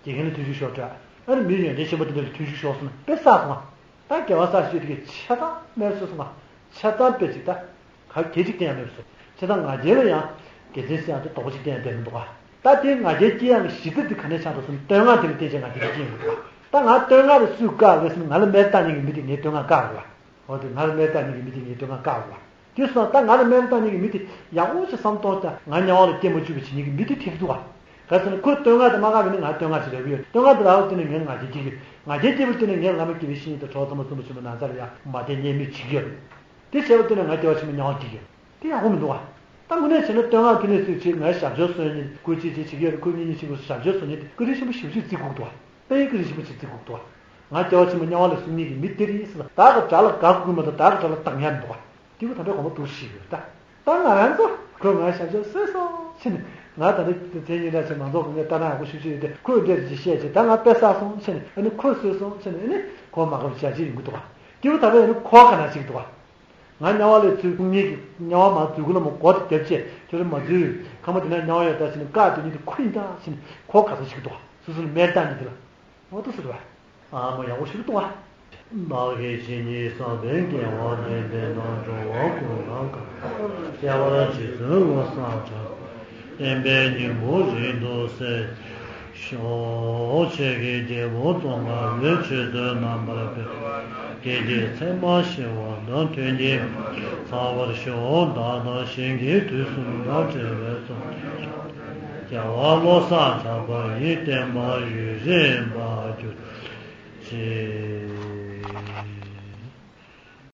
དགེ་རྒན་ལ་མཐུན་འགྱུར་ཤོར་འགྲོ། ཨ་ནི་མི་ཡོན་ཏན་ཆེན་པོ་དེ་འདྲ་ལ་མཐུན་འགྱུར་ཤོར་སོང་ན་དཔེ་བསགས་སོང་ང་། ད་དགེ་བ་བསགས་ཤེས་དེ་གའི་ཆ་ཚང་མེད་སོང་སོང་ང་། ཆ་ཚང་དཔེ་ཅིག་ད། ག་གེ་ཅིག་བསྟན་ཡ་མེད་སོང་། ཆ་ཚང་ང་རྒྱལ་ལ་ཡང་། དགེ་མཚན་ཟེར་ཡ་དེ་རྡོག་པོ་ཅིག་བསྟན་ཡ་བསྟན་མི་འདུག་ག་ད་དེ་ང་རྒྱལ་སྐྱེ་ཡག་གི་གཞི་རྩ་དེ་ག་ནས་ཆགས་འདུག་ཟེར་ན་བསྟོད་བསྔགས་དེ་ལ་བརྟེན་བྱས་ང་རྒྱལ་སྐྱེ་ཡོང་གི་འདུག་ག་ད་ང་བསྟོད་བསྔགས་དེ་སུས་བཀག་རེད་ཟེར་ན་ང་ལ་མེར་བཏང་མཁན་གྱི་མི་དེ་ངས་བསྟོད་བསྔགས་བཀག་རེད་བ། འོ་དེ་ང་ལ་མེར་བཏང་མཁན་གྱི་མི་དེ་ངས་བསྟོད་བསྔགས་བཀག་རེད་བ། དེ་སོང་ཙང་ད་ང་ལ་མེར་བཏང་མཁན་གྱི་མི་དེ་ཡག་པོ་ཞིག་བསམ་གཏོང་ད་ང་དམྱལ་བ་ལ་སྐྱེ་མ་བཅུག་པ་བྱེད་མཁན་གྱི་མི་དེ་ཐེབས་འདུག་ག་ག་རེ་ཟེར་ན་ཁོས་བསྟོད་བསྔགས་དེ་མ་བཀག་པ་ཡིན་ན་ང་བསྟོད་བསྔགས་བྱེད་རབ་ཡོད། བསྟོད་བསྔགས་དེ་རག་པ་དེ་ནས་ངས་ང་རྒྱལ་སྐྱེ་གི། ང་རྒྱལ་སྐྱེས་པ་དེ་ནས་ངས་བླ་མ་དགེ་བའི་བཤེས་གཉེན་དང་གྲོགས་ཚང་མ་བཙུན་པ་ཆེན་པོ་ནང་ཚང་ལ་ཡང་མ་དད་བརྙས་སྨོད་བྱེད་ཀྱི་ཡོད་རེད། དེ་བྱས་པ་དེ་ནས་ང་སྐྱེ་བ་ཕྱི་མ་དམྱལ་བ་སྐྱེ་གི་ཡོད། དེ་ཡག་པོ་མི་འདུག་ག་ད་དངོས་གནས་བྱས་ན་བསྟོད་བསྔགས་ཕུལ་ནས་སུས་བྱེད། ངས་ཞབས་ཕྱི་གསོལ་ནས་སྐུ་གཅིག་གཅིག་བྱེད་ཀྱི་ཡོད་རེད། ཁོས་གཉིས་གཉིས་གཅིག་གི་ཞབས་ཕྱི་གསོལ་ནས་བཀའ་དྲིན་ཆེན་པོ་ཞེ་པོ་ཅིག་བརྩི་དགོས་འདུག་ག་དཔེ་བཀའ་དྲིན་ཆེན་པོ་ཅིག་བརྩི་དགོས་འདུག་ག་ང་སྐྱེ་བ་ཕྱི་མ་དམྱལ་བ་ལ་སོང་མཁན་གྱི་མི་དེ་རེད་ཟེར་ལ་བདག་གི་དགྲ་ལ་དགའ་དགོས་མ་གཏོགས་བདག་གི་དགྲ་ལ་བདག་ཉར་མི་འདུག་ག་དེ་བོ་ད་ལྟ་གོང་མ་འདུག་ཞིག་ཡོད་ད། ད་ང་རང་ཚོ་ཁོས་ང་ཞབས་ཕྱི་གསོལ་སོང་ཕྱིན་ནས་ང་ད་ལྟ་མཚན་ཉིད་འདྲ་ཞིག་མང་ཚོགས་ཀྱི་ངས་ལྟ་སྟངས་ཡག་པོ་ཞེ་པོ་ཅིག་ཡོད་དེ་ཁོས་འདྲ་ཞིག་བཤད་ཅིག་ད་ང་དཔེ་བསགས་སོང་ཕྱིན་ནས་ཨ་ནི་ཁོས་གསོལ་སོང་ཕྱིན་ནས་ཨ་ནི་ཁོ་མ་དགའ་བ་བྱ་ཅིག་ཡོང་གི་འདུག་ག་དེ་བོ་ད་ལྟ་ཡིན་ན་ཁོ་ག་ན་ཞིག་འདུག་ག་ང་དམྱལ་བ་ལས་ཚུར་སྐུ་ངེད་ཀྱི་དམྱལ་བ་མར་འཛུལ་དགོས་ལ་མོ་སྒོ་དེ་རྒྱབ་བྱས་ཁྱོད་རང་མ་འཛུལ་ཁ་མ་དེ་ན་དམྱལ་བ་ཡོད་ད་ཟེར་ནས་བཀག་དེ་ཉིད་དུ་ཁོ་ཡིན་ད་ཟེར་ནས་ཁོ་ག་ས་ཞིག་འདུག་ག་སོ་སོ་ལ་མེར་བཏང་ནས་དེ་ལ་འོ་ད་ཟེར་བ། ཨ་མ་ཡག་པོ་ཞིག་འདུག་ག་བདག་གིས་ཇི་སྙེད་བསགས་པའི་དགེ་བ་འདི་འདི་དག་འགྲོ་བ་ཀུན་ལ་གང་སྐྱེ་བར་རྗེས་སུ་བསླབ་པར་བྱ། བསྟན་པའི་སྙིང་པོ་རིང་དུ་གསལ། ཞོག་ཁྱེད་ཀྱི་རྒྱལ་པོ་ཙོང་ཁ་པའི་ཆོས་སྡེ་རྣམ་པར་འཕེལ། བདེ་སྐྱིད་ཚད་མ་ཞི་བ་དང་མཐུན་རྐྱེན་ཚང་བར་ཤོག་བདག་དང་གཞན་གྱི་དུས་གསུམ་དང་བྲལ་བའི་ཚོགས། རྒྱལ་བ་བློ་བཟང་གྲགས་པ་ཡི་བསྟན་པ་ཡུན་རིང་འཕེལ་གྱུར་ཅིག